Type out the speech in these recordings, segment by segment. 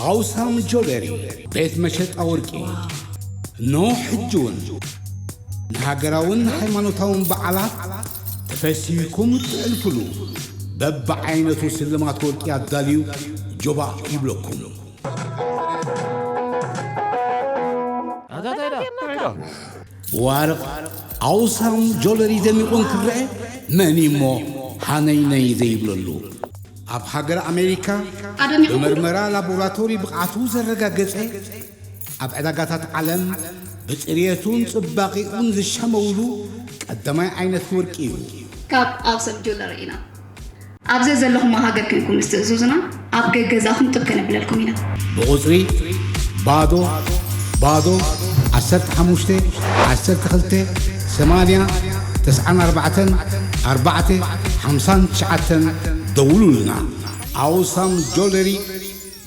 ኣውሳም ጆለሪ ቤት መሸጣ ወርቂ። ኖ ሕጂ እውን ንሃገራውን ሃይማኖታውን በዓላት ተፈሲህኩም እትሕልፉሉ በብዓይነቱ ስልማት ወርቂ ኣዳልዩ ጆባእ ይብለኩም። ብዋርቕ ኣውሳም ጆለሪ ደሚቑ እንክረአ መን እሞ ሃነይነይ ዘይብለሉ? ኣብ ሃገር ኣሜሪካ ኣደሚቑ ብመርመራ ላቦራቶሪ ብቕዓቱ ዘረጋገጸ፣ ኣብ ዕዳጋታት ዓለም ብጽርየቱን ጽባቒኡን ዝሻመውሉ ቀዳማይ ዓይነት ወርቂ እዩ። ካብ ኣውሳም ጆለሪ ኢና። ኣብ ዘዘለኹሞ ሃገር ኮንኩም ምስ ትእዝዙና ኣብ ገገዛኹም ጥብ ከነብለልኩም ኢና። ብቑጽሪ ባዶ ባዶ ዓሰርተ ሓሙሽተ ዓሰርተ ክልተ ሰማንያ ተስዓን ኣርባዕተን ኣርባዕተ ሓምሳን ትሽዓተን ደውሉልና። ኣውሳም ጆለሪ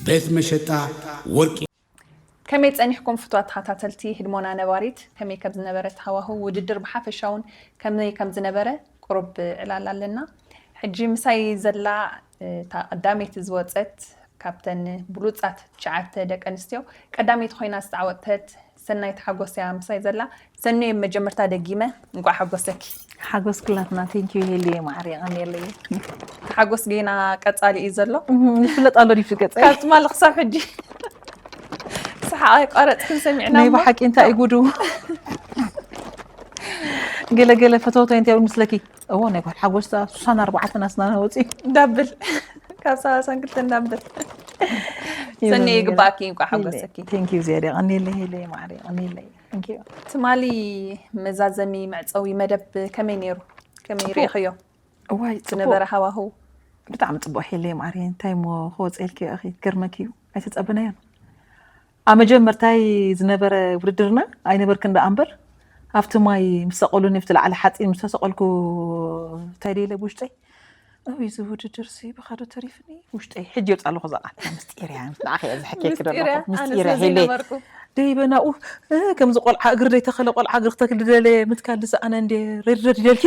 ቤት መሸጣ ወርቂ። ከመይ ጸኒሕኩም ፍትዋት ተኸታተልቲ ህድሞና ነባሪት? ከመይ ከም ዝነበረ እቲ ሃዋህው ውድድር ብሓፈሻውን ከመይ ከም ዝነበረ ቁሩብ ዕላል ኣለና። ሕጂ ምሳይ ዘላ እታ ቀዳመይቲ ዝወጸት ካብተን ብሉጻት ትሽዓተ ደቂ ኣንስትዮ ቀዳመይቲ ኮይና ዝተዓወተት ሰናይት ሓጎስ እያ ምሳይ ዘላ። ሰኑየ መጀመርታ ደጊመ እንቋዕ ሓጎሰኪ። ሓጎስ ክላትና። Thank you ሄሊ ማዕረ የቐንየለይ። ሓጎስ ጌና ቀጻሊ እዩ ዘሎ። ይፍለጥ ኣሎ ድዩ ገጸ? ካብ ትማሊ ክሳብ ሕጂ ሰሓቕ ኣይቋረጽክን ሰሚዕና ናይ እሞ። ብሓቂ እንታይ እዩ ጉዱ? ገለ ገለ ፈተውቶ እንታይ ይብል ምስለኪ? እዎ ናይ ጓል ሓጎስ ስሳን ኣርባዕተን ኣስናና ወፂ። ዳብል ካብ ሰላሳን ክልተን ዳብል። ሰኒ ይግባእኪ እንኳ ሓጎሰኪ። Thank you ዜድ የቐንየለይ ሄሊ ማዕረ የቐንየለይ። Thank you። ትማሊ መዛዘሚ መዕፀዊ መደብ ከመይ ነይሩ? ከመይ ጽቡቕ። ርኢኽዮ? እዋይ፣ ጽቡቕ። ዝነበረ ሃዋህው? ብጣዕሚ ጽቡቕ ሄለይ ማዕረይ። እንታይ እሞ ክወጽኤልኪ ኢኺ? ትገርመኪ እዩ። ኣይተጸበናዮን። ኣብ መጀመርታይ ዝነበረ ውድድርና ኣይነበርክን ደኣ እምበር፣ ኣብቲ ማይ ምስ ሰቐሉኒ፣ ኣብቲ ላዕሊ ሓጺን ምስ ተሰቐልኩ፣ እንታይ ደይለ ብውሽጠይ፣ "እውይ፣ እዚ ውድድርሲ ብኻዶ ተሪፍኒ?" ውሽጠይ ሕጂ የውጽእ ኣለኹ እዛ ቃል። ምስጢር እያ፣ ንዓኺ እየ ዝሕከየኪ ምስጢር ዘለኹ። እያ፣ ኣነ ምስጢር እያ ስለዚ ሄለይ። ነበርኩ። ደይበ ናብኡ፣ እ፣ ከምዚ ቆልዓ፣ እግሪ ዘይተኸለ ቆልዓ፣ እግሪ ክተክል ዝደለየ ምትካል ዝሰኣነ እንዴ፣ ረድረድ ይደልኪ?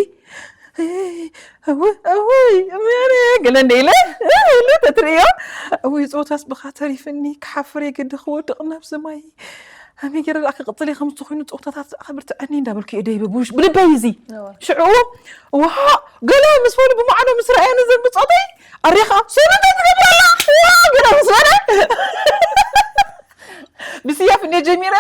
እውይ፣ እውይ፣ እውይ፣ ገለ እንደ ኢለ፣ እ፣ ኢለ ተትርእዮ፣ እውይ፣ ጾታስ ብኻ ተሪፍኒ፣ ክሓፍር እየ ግዲ ክወድቕ ናብዚ ማይ። ኣመይ ገይረ ደኣ ክቕጽል እየ፣ ከምዚ ተኾይኑ ጾታታት ደኣ ከብርትዐኒ እንዳበልኩ እየ ደይበ ብውሽ-፣ ብልበይ እዚ። እወ። ሽዑ፣ ውሃ፣ ገለ ምስ በሉ ብማዕዶ ምስ ረኣየኒ ዘን ብጾተይ፣ ኣሪኻ፣ "ሰኑ እንታይ ትገብሪ ኣላ?" ውሃ፣ ገለ ምስ በለ፣ ብስያፍ እንደ ጀሚረ፣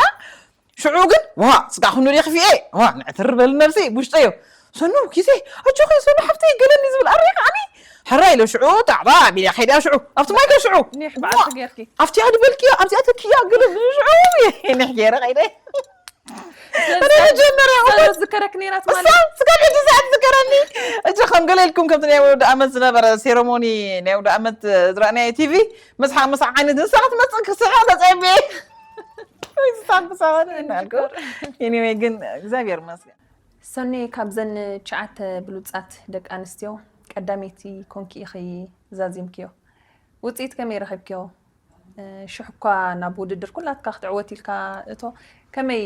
ሽዑ ግን፣ "ዋ፣ ስጋ ክንዶ ዲኺ ፊኤ? ዋ፣ ንዕትር በል ነብሲ፣ ብውሽጠዮ። ሰኑ፣ ኪሴ፣ ኣጆኺ፣ ሰኑ ሓፍተይ፣ ገለኒ ዝብል ኣረይ ከዓኒ?" ሕራይ ኢለ ሽዑ፣ ጣዕጣ፣ ቢለ ከይዳ ሽዑ፣ ኣብቲ ማይ ከ ሽዑ። ኒሕ በዓልቲ ዋ፣ ጌርኪ። ኣብቲኣ ድበልክያ፣ ኣብዚኣ ተክያ፣ ገለ ሽዑ፣ ኒሕ ገይረ ከይደ። ስለዚ እኔ መጀመሪያ ሰኑ እኮ ዝከረክ ነይራ እሳ ትማሊ። ስጋብ ሕጂ እዛ ትዝከረኒ። እጂ ከም ገለ ኢልኩም ከምቲ ናይ ወዲ ኣመት ዝነበረ ሴረሞኒ ናይ ወዲ ኣመት ዝረኣናዮ ቲቪ፣ ምስሓ፣ ምስሓ ዓይነት ንስኻ ትመጽእ ክስሕቕ ተጸብየ። ወይ ዝሳብ ብሳዋን እናልኩ። Anyway፣ ግን እግዚኣብሔር ይመስገን። ሰኔ፣ ካብዘን ትሽዓተ ብሉጻት ደቂ ኣንስትዮ ቀዳመይቲ ኮንኪ ኢኺ ዛዚምክዮ። ውጽኢት ከመይ ረኺብክዮ? እ፣ ሽሕ እኳ ናብ ውድድር ኩላትካ ክትዕወት ኢልካ እቶ፣ ከመይ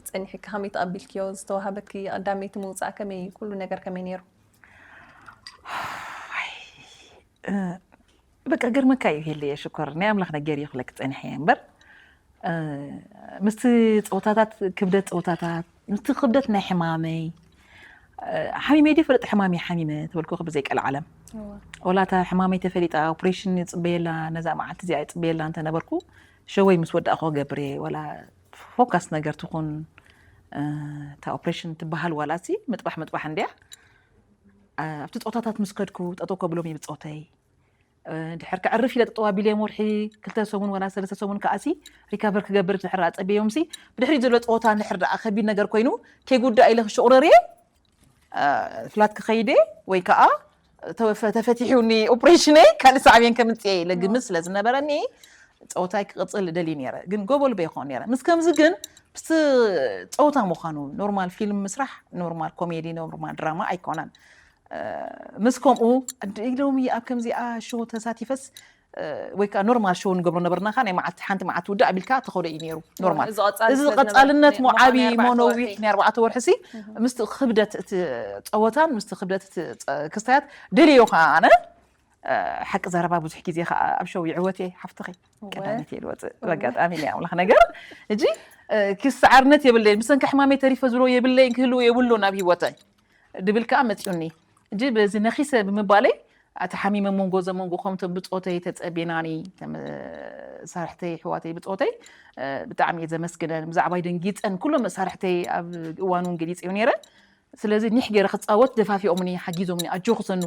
ጸኒሕካ? ከመይ ተቐቢልክዮ? ዝተዋሃበኪ ቀዳመይቲ ምውጻእ ከመይ፣ ኩሉ ነገር ከመይ ነይሩ? እ፣ በቃ፣ ገርመካ እዩ ሄለየ ሽኮር፣ ናይ ኣምላኽ ነገር እዩ ክብለኪ ጸኒሐ እየ እምበር፣ እ፣ ምስቲ ጸወታታት፣ ክብደት ጸወታታት፣ ምስቲ ክብደት ናይ ሕማመይ፣ እ፣ ሓሚመ ድየ ፈልጥ? ሕማመይ ሓሚመ ተበልኩ ብዘይ ቀልዓለም። እወ። ወላ እታ ሕማመይ ተፈሊጣ፣ ኦፕሬሽን ይጽበየላ፣ ነዛ መዓልቲ እዚኣ ይጽበየላ እንተ ነበርኩ፣ ሸወይ ምስ ወዳእኩ ክገብር እየ። ወላ ፎካስ ነገር ትኹን፣ እ፣ እታ ኦፕሬሽን ትበሃል ዋላሲ ምጥባሕ ምጥባሕ እንድያ። እ፣ ኣብቲ ጸወታታት ምስ ከድኩ፣ ጠጠው ከብሎም እየ ብጾተይ። እ፣ ድሕር ከዕርፍ ኢለ ጠጠው ኣቢለ እየ ወርሒ፣ ክልተ ሰሙን ዋላ ሰለስተ ሰሙን ከኣሲ ሪካቨር ክገብር ድሕር ኣጸብዮምሲ፣ ብድሕሪት ዘሎ ጸወታ እንድሕር ደኣ ከቢድ ነገር ኮይኑ፣ ከይጉዳእ ኢለ ክሽቑረር እየ፣ እ፣ ፍላት ክኸይድ እየ፣ ወይ ከኣ ተወፈ-፣ ተፈቲሑኒ ኦፕሬሽነይ፣ ካልእ ሳዕቤን ከምጽእ እየ ኢለ ግምት ስለ ዝነበረኒ፣ ጸወታይ ክቕጽል እደሊ ነይረ። ግን ጎበል በይኮን ነይረ። ምስ ከምዚ ግን፣ ምስቲ ጸወታ ምዃኑ፣ ኖርማል ፊልም ምስራሕ፣ ኖርማል ኮሜዲ፣ ኖርማል ድራማ ኣይኮነን። እ፣ ምስ ከምኡ፣ እንደ ሎሚ ኣብ ከምዚኣ ሾው ተሳቲፈስ፣ እ፣ ወይ ከኣ ኖርማል ሾው ንገብሮ ነበርና፣ ከኣ ናይ መዓልቲ፣ ሓንቲ መዓልቲ ውዳእ ኣቢልካ ተኸዶ እዩ ነይሩ። ኖርማል። እዚ ቀጻሊ እዚ ስለ ዝነበረ፣ ቀጻልነት ናይ ሞ ዓቢ ሞ ኣርባዕተ ነዊሕ ወርሒ። ናይ ኣርባዕተ ወርሒ ሲ፣ እህ። ምስቲ ክብደት እቲ ጸወታን ምስቲ ክብደት እቲ ጸ-፣ ክስታያት ደልዮ ከኣ ኣነ፣ ሓቂ ዘረባ ብዙሕ ግዜ ከዓ ኣብ ሸው ይዕወት እየ ሓፍትኺ። ቀዳመት እየ ዝወፅእ። በጋጣሚ ናይ ኣምላኽ ነገር እጂ ክስዓርነት የብለይን፣ ብሰንኪ ሕማመይ ተሪፈ ዝብሎ የብለይን፣ ክህልዎ የብሉን ኣብ ህይወተይ ድብል ከዓ መፅኡኒ። እጂ በዚ ነኺሰ ብምባለይ፣ ኣቲ ሓሚመ መንጎ ዘመንጎ ከምቶም ብፆተይ ተፀቤናኒ፣ ተመ-፣ ሳርሕተይ ኣሕዋተይ ብፆተይ ብጣዕሚ እየ ዘመስግነን። ብዛዕባይ ደንጊፀን ኩሎም መሳርሕተይ ኣብ እዋን እውን ገሊፀዮ ነይረ። ስለዚ ኒሕ ገይረ ክፃወት ደፋፊኦምኒ፣ ሓጊዞምኒ፣ ኣጆ ክሰኑ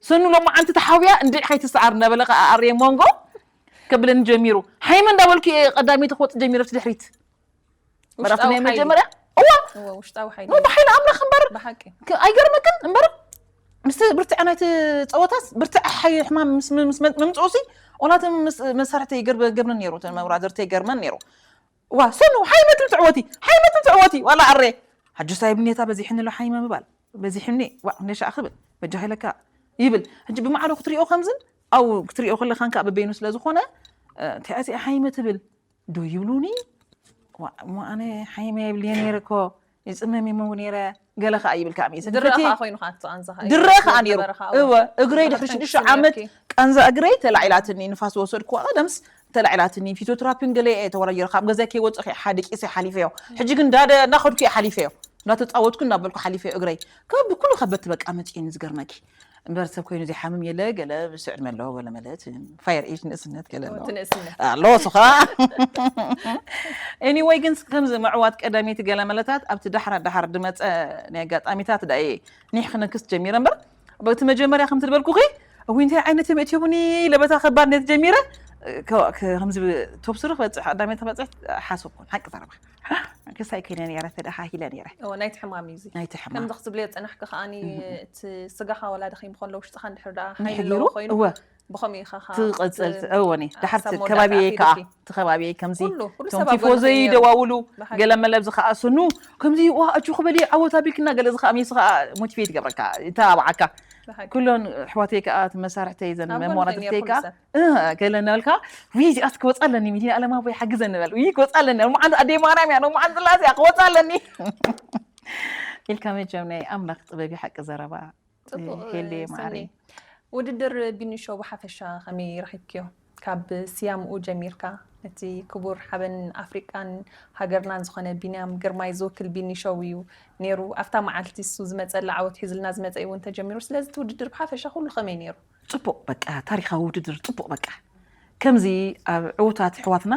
ሰኑ ሎማዓንቲ ተሓውያ እንድዒ ከይትስዓር እናበለ ከዓ ኣርየ መንጎ ከብለኒ ጀሚሩ። ሓይመ እንዳበልኩ እየ ቀዳመይቲ ክወፅእ ጀሚረ ኣብቲ ድሕሪት። ምዕራፍ ናይ መጀመርያ እዋ እወ ውሽጣዊ ሓይሊ ኖ ብሓይሊ ኣምላኽ እምበር ብሓቂ ክ- ኣይገርመክን እምበር ምስቲ ብርትዐ ናይቲ ፀወታስ ብርትዐ ሓይ ሕማም ምስ ምስ መ- ምምፅኡሲ ኦላት ምስ መሳርሕተይ ይገርበ- ገብረን ነይሩ እተን መውራዘርተይ ገርመን ነይሩ። ዋ ሰኑ ሓይመ ትም ትዕወቲ ሓይመ ትም ትዕወቲ ዋላ ኣሬ ሓጁሳይ ብኔታ በዚሕኒ ሎ ሓይመ ምባል በዚሕኒ ዋ ነሻ ክብል በጃ ኢለካ ይብል። ሕጂ ብማዕዶ ክትሪኦ ከምዝን ኣው ክትሪኦ ከለኻን ከዓ በበይኑ ስለ ዝኾነ እንታይ እዚኣ ሓይመ ትብል ዶ ይብሉኒ። ዋ እሞ ኣነ ሓይመ የብልየ ነይረ እኮ ይፅመም ይመው ነይረ ገለ ከዓ ይብል ከዓ ሚእሰ ድረ ንፈትየ ከዓ ኮይኑ ከዓ እቲ ቃንዛ ከዓ እዩ። ድረ ከዓ ነይሩ ነበረ ከዓ እወ እግረይ ኣብ ድሕሪ ሕጂ ሽዱሽተ ዓመት ስሚዕኪ። ቃንዛ እግረይ ተላዒላትኒ ንፋስ ወሰድኩዋ ቀደምስ ተላዒላትኒ ፊዚዮትራፒን ገለ እየ ተወራጀረ ካብ ገዛይ ከይወፅእ ሓደ ቂሰ ሓሊፈዮ ሕጂ ግን እንዳደ እናኸድኩ እየ ሓሊፈዮ እንዳተፃወትኩ እናበልኩ ሓሊፈዮ እግረይ ካብ ብኩሉ ከበቲ በቃ መፅእኒ ዝገርመኪ እምበር ሰብ ኮይኑ ዘይሓምም የለ ገለ ምስ ዕድመ ኣለዎ ገለ መለት ፋየር ኤጅ ንእስነት ገለ ኣለዎ እቲ ንእስነት ኣሎ ስኻ ኤኒወይ ግን ከምዚ ምዕዋት ቀዳመይቲ ገለ መለታት ኣብቲ ዳሕራ ዳሕር ድመፀ ናይ ኣጋጣሚታት ዳ እየ ኒሕ ክነክስ ጀሚረ እምበር በቲ መጀመርያ ከምቲ ዝበልኩኺ እዊ እንታይ ዓይነት እዮም እትዮምኒ ለበታ ከባድ ነት ጀሚረ ከ- ከ- ከምዚ ቶፕ ስሪ ክበፅሕ ቀዳመይቲ ክበፅሕ ሓሰብኩን ሓቂ ዘረባ ክሳይ ኮይነ ነረ ተደሓሂለ ነረ እወ ናይቲ ሕማም እዩ እዚ ናይቲ ሕማም ከምዚ ክትብልዮ ዝፀናሕኪ ከዓኒ እቲ ስጋኻ ወላ ደኺሙ ከሎ ውሽጥኻ እንድሕር ደኣ ሓይሊ ንሕጊሩ ኣለዎ ኮይኑ እወ ብኸምኡ ኢኻ ኸዓ ትቐፅል ት- እወኒ ድሓር ሰብ ከባቢ መወዳእታ ከዓ ኣኺሉኪ። እቲ ከባቢ ከምዚ ኩሉ- ኩሉ እቶም ሰብ ኣብ ቲፎዞ ጎንኺ ነይሩ። ይደዋውሉ ብሓቂ። ገለ መለ ኣብዚ ከዓ ስኑ ከምዚ ዋ ኣጆ ክበሊ ዓወት ኣቢልክና ገለ እዚ ከዓ ሚስ ከዓ ሞቲቬት ይገብረካ ይተባብዓካ ብሓቂ። ኩሎን ኣሕዋተይ ከዓ እቲ መሳርሕተይ ዘን ኣብ ጎንኺ መመራትርተይ ነይሩ ከዓ ኩሉ ሰብ። እ፣ ገለ እናበልካ ውይ እዚኣስ ክወፃ ኣለኒ ሚሊዮን ኣለማ ወይ ሓግዘኒ በል ውይ ክወፃ ኣለኒ ሎመዓንቲ ኣደይ ማርያም እያ ሎመዓንቲ ስላሴ እያ ክወፃ ኣለኒ ኢልካ መቸም ናይ ኣምላኽ ጥበብ እዩ ሓቂ ዘረባ ፅቡቕ ሄልየ ሰኒ ማዕረይ ውድድር ቢኒ ሾው ብሓፈሻ ከመይ ረኺብክዮ ካብ ስያምኡ ጀሚርካ ነቲ ክቡር ሓበን ኣፍሪቃን ሃገርናን ዝኾነ ቢንያም ግርማይ ዝውክል ቢኒ ሾው እዩ ነይሩ ኣብታ መዓልቲ እሱ ዝመፀላ ዓወት ሒዝልና ዝመፀ እዩ እውን ተጀሚሩ ስለዚ እቲ ውድድር ብሓፈሻ ኩሉ ከመይ ነይሩ ፅቡቕ በቃ ታሪኻዊ ውድድር ፅቡቕ በቃ ከምዚ ኣብ ዕውታት ኣሕዋትና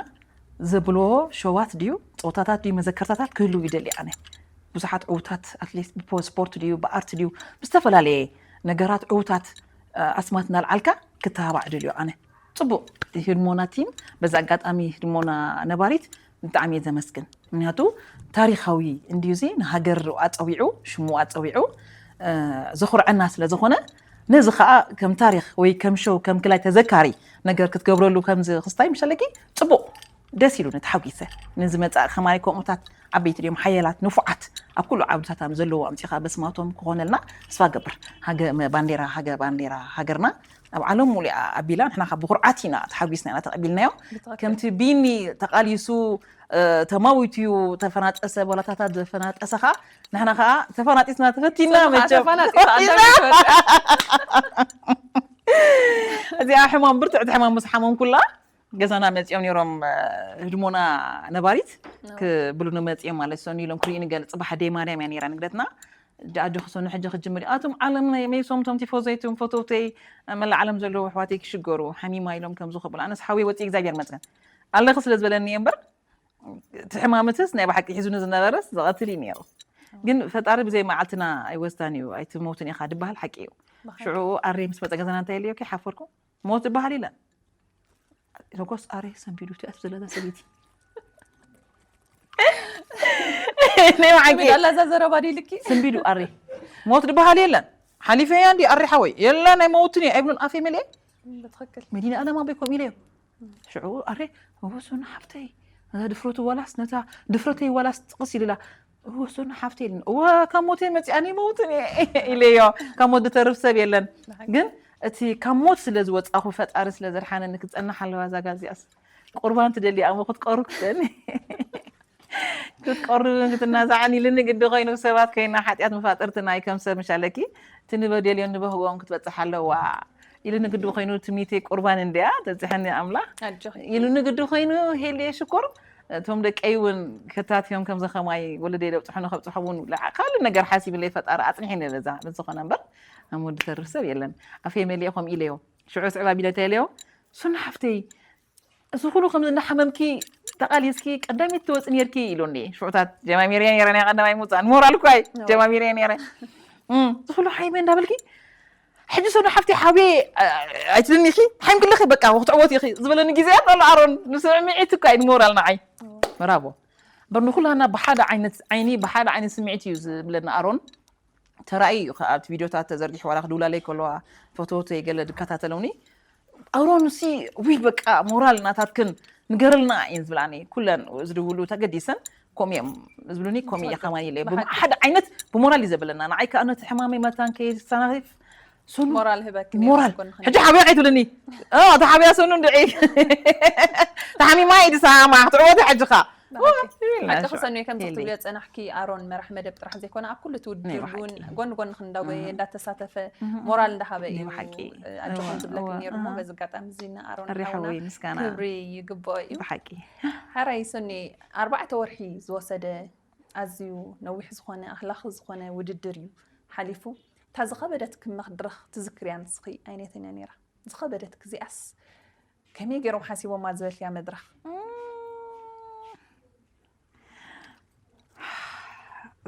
ዘብልዎ ሾዋት ድዩ ፀወታታት ድዩ መዘከርታታት ክህልው ይደሊ ኣነ ብዙሓት ዕውታት ኣትሌት ብስፖርት ድዩ ብኣርት ድዩ ብዝተፈላለየ ነገራት ዕውታት ኣስማት እናልዓልካ ክተባባዕ ደልዮ ኣነ ፅቡቕ ህድሞና ቲም በዚ ኣጋጣሚ ህድሞና ነባሪት ብጣዕሚ እየ ዘመስግን ምክንያቱ ታሪካዊ እንድዩ ዚ ንሃገር ኣፀዊዑ ሽሙ ኣፀዊዑ ዘኹርዐና ስለ ዝኾነ ነዚ ከዓ ከም ታሪክ ወይ ከም ሸው ከም ክላይ ተዘካሪ ነገር ክትገብረሉ ከምዚ ክስታይ ምሸለኪ ፅቡቅ ደስ ኢሉኒ ተሓጒሰ ንዝመፃእ ከማይ ከምኡታት ዓበይቲ ድዮም ሓየላት ንፉዓት ኣብ ኩሉ ዓውድታት ኣብ ዘለዎ ኣምፂኻ በስማቶም ክኾነልና ተስፋ ገብር ሃገ ባንዴራ ሃገ ባንዴራ ሃገርና ኣብ ዓለም ሙሉኣ ኣቢላ ንሕና ካብ ብኩርዓት ኢና ተሓጒስና ኢና ተቐቢልናዮ ከምቲ ቢኒ ተቓሊሱ ተማዊቱ እዩ ተፈናጠሰ ቦላታታት ዘፈናጠሰ ከዓ ንሕና ከዓ ተፈናጢስና ተፈቲና መቸም እዚኣ ሕማም ብርትዕቲ ሕማም ምስ ሓመም ኩላ ገዛና መፂኦም ነይሮም ህድሞና ነባሪት ክብሉኒ መፂኦም ማለት ሰኑ ኢሎም ክርእዩኒ ገለ ፅባሕ ኣደይ ማርያም እያ ነይራ ንግደትና ኣጆኺ ሰኑ ሕጂ ክጅምር እዩ ኣቶም ዓለም ናይ መይሶም ቶም ቲፎዘይ ቶም ፈተውተይ መላ ዓለም ዘለዉ ኣሕዋተይ ክሽገሩ ሓሚማ ኢሎም ከምዚ ክብሉ ኣነስ ሓወይ ወፂ እግዚኣብሔር መስገን ኣለኺ ስለ ዝበለኒ እየ እምበር እቲ ሕማምትስ ናይ ብሓቂ ሒዙኒ ዝነበረስ ዝቐትል እዩ ነይሩ ግን ፈጣሪ ብዘይ መዓልትና ኣይወስዳን እዩ ኣይትመውትን ኢኻ ድበሃል ሓቂ እዩ ሽዑ ኣሬ ምስ መፀ ገዛና እንታይ ኢለዮ ከይሓፈርኩ ሞት ዝበሃል የለን ሎጎስ ኣሬ ሰንቢዱ ትኣት ዘለዛ ሰበይቲ ናይ ብሓቂ ላዛ ዘረባ ድልኪ ስንቢዱ ኣሬ ሞት ዝበሃል የለን ሓሊፈያ እንዲ ኣሬ ሓወይ የለን ኣይመውትን እየ ኣይብሉን ኣፌ መሊአ ብትክክል መዲና ኣለማ በይ ከምኡ ኢለዮ ሽዑ ኣሬ እወ ሶና ሓፍተይ ነታ ድፍረቱ ዋላስ ነታ ድፍረተይ ዋላስ ጥቕስ ኢልላ እወ ሶና ሓፍተይ ኢልን እወ ካብ ሞት እየ መፂኣኒ መውትን እየ ኢለዮ ካብ ሞት ዝተርፍ ሰብ የለን ግን እቲ ካብ ሞት ስለ ዝወፃኹ ፈጣሪ ስለ ዘድሓነኒ ክፀንሕ ኣለዋ እዛ ጋል እዚኣስ ቁርባን ትደሊ ኣሞ ክትቀርብ ክትደሊ ክትቀርብን ክትናሳዕን ኢልኒ ግዲ ኮይኑ ሰባት ኮይና ሓጢኣት መፋጥርትና እዩ ከም ሰብ ምሻለኪ እቲ ንበደልዮን ንበህጎኦም ክትበፅሕ ኣለዋ ኢሉ ንግዲ ኮይኑ ትምኒተይ ቁርባን እንድያ ተብፅሐኒ ኣምላኽ። ኣጆኺ። ኢሉ ንግዲ ኮይኑ ሄልየ ሽኮር እቶም ደቀይ እውን ከታትዮም ከምዚ ከማይ ወለደይ ደብፅሑኒ ከብፅሖም እውን ልዓ- ካልእ ነገር ሓሲብለይ ፈጣሪ ኣፅኒሐኒ ነዛ። ብዝኾነ እምበር ኣብ ወዲ ተርፍ ሰብ የለን። ኣፈይ መሊኤ ከምኡ ኢለዮ። ሽዑ ስዕብ ኣቢለ እንታይ ኢለዮ? ሶና ሓፍተይ፣ እዚ ኩሉ ከምዚ እንዳሓመምኪ ተቓሊስኪ ቀዳሚት ትወፂ ነርኪ ኢሉኒ። ሽዑታት ጀማሚረዮ ነይረ ናይ ቀዳማይ ምውፃእ ሞራል እኳ እዩ። ጀማሚረዮ ነይረ። እም፣ እዚ ኩሉ ሓይመ እንዳበልኪ ሕጂ ሶና ሓፍቲ ሓብየ ኣይትልኒኺ ሓይም ክልኺ በቃ ክትዕወት ኢኺ ዝበለኒ ግዜያት ኣሎ ኣሮን። ንስምዒት እኳ እዩ ንሞራል ንዓይ። ብራቮ። እምበር ንኩላና ብሓደ ዓይነት ዓይኒ ብሓደ ዓይነት ስምዒት እዩ ዝብለና ኣሮን። ተራእዩ እዩ ከዓ ኣብቲ ቪድዮታት ተዘርጊሑ ዋላ ክድውላለይ ከለዋ ፎቶዎተይ ገለ ዝከታተለውኒ ኣሮን ሲ ዊ በቃ ሞራል ናታትክን ንገርልና እየን ዝብላኒ ኩለን ዝድውሉ ተገዲሰን ከምኡ እዮም ዝብሉኒ። ከምኡ እየ ከማን ኢለ ሓደ ዓይነት ብሞራል እዩ ዘብለና ንዓይ ከዓ ነቲ ሕማመይ መታን ከይሳናፍ ሶኑ ሞራል ህበኪ ሞራል ሕጂ ሓብያ ከይትብልኒ። እ፣ እታ ሓብያ ሶኑ እንድዒ ተሓሚማ እዩ ድሳማ ክትዕወቲ ሕጂ ኻ ሓቂ ክሰኑ ከምቲ ክትብልዮ ፀናሕኪ ኣሮን መራሕ መደብ ጥራሕ ዘይኮነ ኣብ ኩሉ እቲ ውድድር እውን ጎኒ ጎኒ ክንዳጎየ እንዳተሳተፈ ሞራል እንዳሃበ እዩ። ብሓቂ። ኣጆኹም ዝብለኪ እወ፣ ነይሩ እሞ እወ። በዚ ኣጋጣሚ እዚ ንኣሮን ሪሓዊ ሓውና ምስጋና ክብሪ ይግብኦ እዩ። ብሓቂ ሓራይ ሶኒ ኣርባዕተ ወርሒ ዝወሰደ ኣዝዩ ነዊሕ ዝኾነ ኣህላኺ ዝኾነ ውድድር እዩ ሓሊፉ። እታ ዝኸበደትኪ መድረኽ ትዝክርያ ንስኺ ኣይነተኛ ነይራ? ዝኸበደትኪ እዚኣስ ከመይ ገይሮም ሓሲቦማ ዝበልክያ መድረኽ?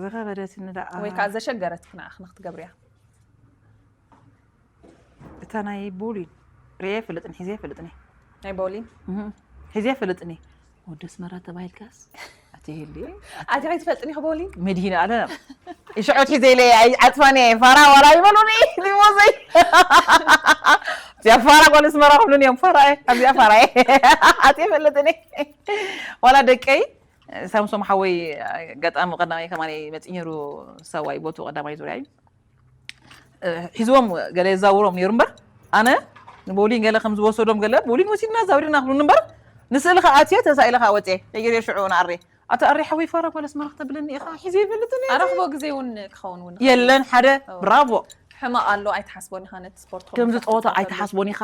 ዝኸበደትኒ ደኣ ወይ ከዓ ዘሸገረትኪ ንዓኺ ንክትገብርያ? እታ ናይ ቦሊን ርእየ ፍልጥኒ ሒዘ ፍልጥኒ ናይ ቦሊን ሒዘ ፍልጥኒ ወዲ ኣስመራ ተባሂልካስ ኣትህሊ ኣቲ ከይትፈልጥኒ ቦሊን መድሂን ኣለ ይሽዖት ሒዘ ኢለ ኣይዓፅፋኒ ፋራ ዋላ ይበሉኒ ሊሞዘይ እዚኣ ፋራ ጓል ኣስመራ ክብሉኒ እዮም ፋራ ኣብዚኣ ፋራ ኣትየ ፍልጥኒ ዋላ ደቀይ ሳምሶም ሓወይ ገጣሚ ቀዳማይ ከማን መፂእ ነይሩ ሰዋይ ቦቱ ቀዳማይ ዙርያ እዩ ሒዝዎም ገለ የዛውሮም ነይሩ እምበር ኣነ ንቦሊን ገለ ከም ዝወሰዶም ገለ ቦሊን ወሲድና ዛውሪና ክብሉኒ እምበር ንስእሊ ከዓ ኣትየ ተሳኢለ ከዓ ወፅየ ተይገርየ ሽዑ ንኣሬ ኣቲ ኣሬ ሓወይ ፋራ ጓል ኣስመራ ክተብለኒ ኢኻ ሒዘ ይፈልጥኒ ኣረኽቦ ግዜ እውን ክኸውን እውን የለን ሓደ ብራቮ ሕማቕ ኣሎ ኣይትሓስቦን ኢኻ ነቲ ስፖርት ከምዚ ፀወታ ኣይትሓስቦን ኢኻ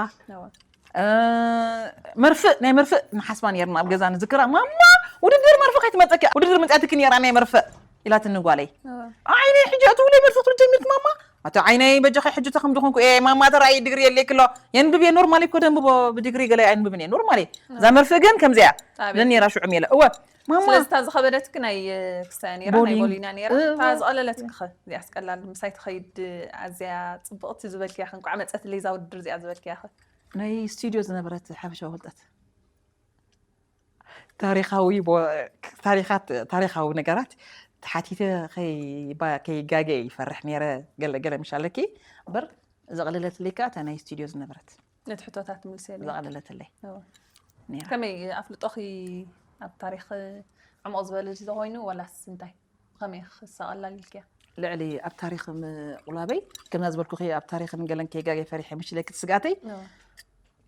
መርፍእ ናይ መርፍእ ንሓስባ ነርና ኣብ ገዛ ንዝክራ ማማ ውድድር መርፍእ ከይትመፀኪ ውድድር መፅያትኪ ነራ ናይ መርፍእ ኢላትኒ ጓለይ ዓይነይ ሕጂ ኣትውለይ መርፍእ ትብል ጀሚርክ ማማ ኣቲ ዓይነይ በጃኸ ሕጂ ተኸም ዝኾንኩ ኤ ማማ ተራእይ ድግሪ የለይ ክሎ የንብብ እየ ኖርማል እኮ ደንብቦ ብድግሪ ገለ ኣይንብብን እየ ኖርማል እየ እዛ መርፍእ ግን ከምዚያ ለኔራ ሽዑ ሜለ እወ ማማ ስለዚ እታ ዝኸበደትኪ ናይ ክስታያ ነራ ናይ ቦሊን። ቦሊና ነራ እወ። እታ ዝቐለለትኪ ኸ እዚኣ ስቀላል ምሳይ ትኸይድ ኣዝያ ፅብቕቲ ዝበልክያ ክንቋዕ መፀትለይ እዛ ውድድር እዚኣ ዝበልክያ ኸ ናይ ስቱድዮ ዝነበረት ሓበሻዊ ፍልጠት ታሪኻዊ ቦ- ታሪኻት ታሪኻዊ ነገራት ተሓቲተ ከይባ- ከይጋገ ይፈርሕ ነይረ ገለ ገለ ምሽ ኣለኪ እምበር ዘቕለለትለይ ከዓ እታ ናይ ስቱድዮ ዝነበረት ነቲ ሕቶታት ትምልሰለይ ዘቕለለትለይ እወ። ነይራ ከመይ ኣፍልጦኺ ኣብ ታሪኽ ዕሙቕ ዝበለ ተኾይኑ ዋላስ እንታይ ብኸመይ ክሳቐላል ኢልክያ ልዕሊ ኣብ ታሪኽ ምቑላበይ ከምዛ ዝበልኩኺ ኣብ ታሪኽን ገለን ከይጋገ ፈሪሐ ምሽ ኢለኪ ስጋተይ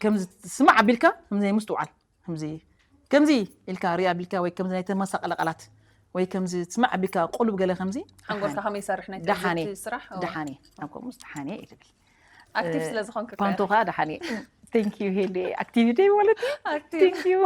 ከምዚ ስማዕ ኣቢልካ ከምዚ ናይ ምስትውዓል ከምዚ ከምዚ ኢልካ ሪኣ ኣቢልካ ወይ ከምዚ ናይ ተመሳቐለ ቃላት ወይ ከምዚ ስማዕ ኣቢልካ ቁሉብ ገለ ከምዚ ሓንጎልካ ከመይ ይሰርሕ ናይ ደሓነ ትምህርቲ ስራሕ እወ። ደሓነ ኣብ ከምኡስ ደሓነ ኢልብል ኣክቲቭ ስለ ዝኾንክ እኮ ፓንቶ ኢኻ። ከዓ ደሓነ thank you ሄሊ ኣክቲቪቲ ማለት እዩ ኣክቲቭ thank you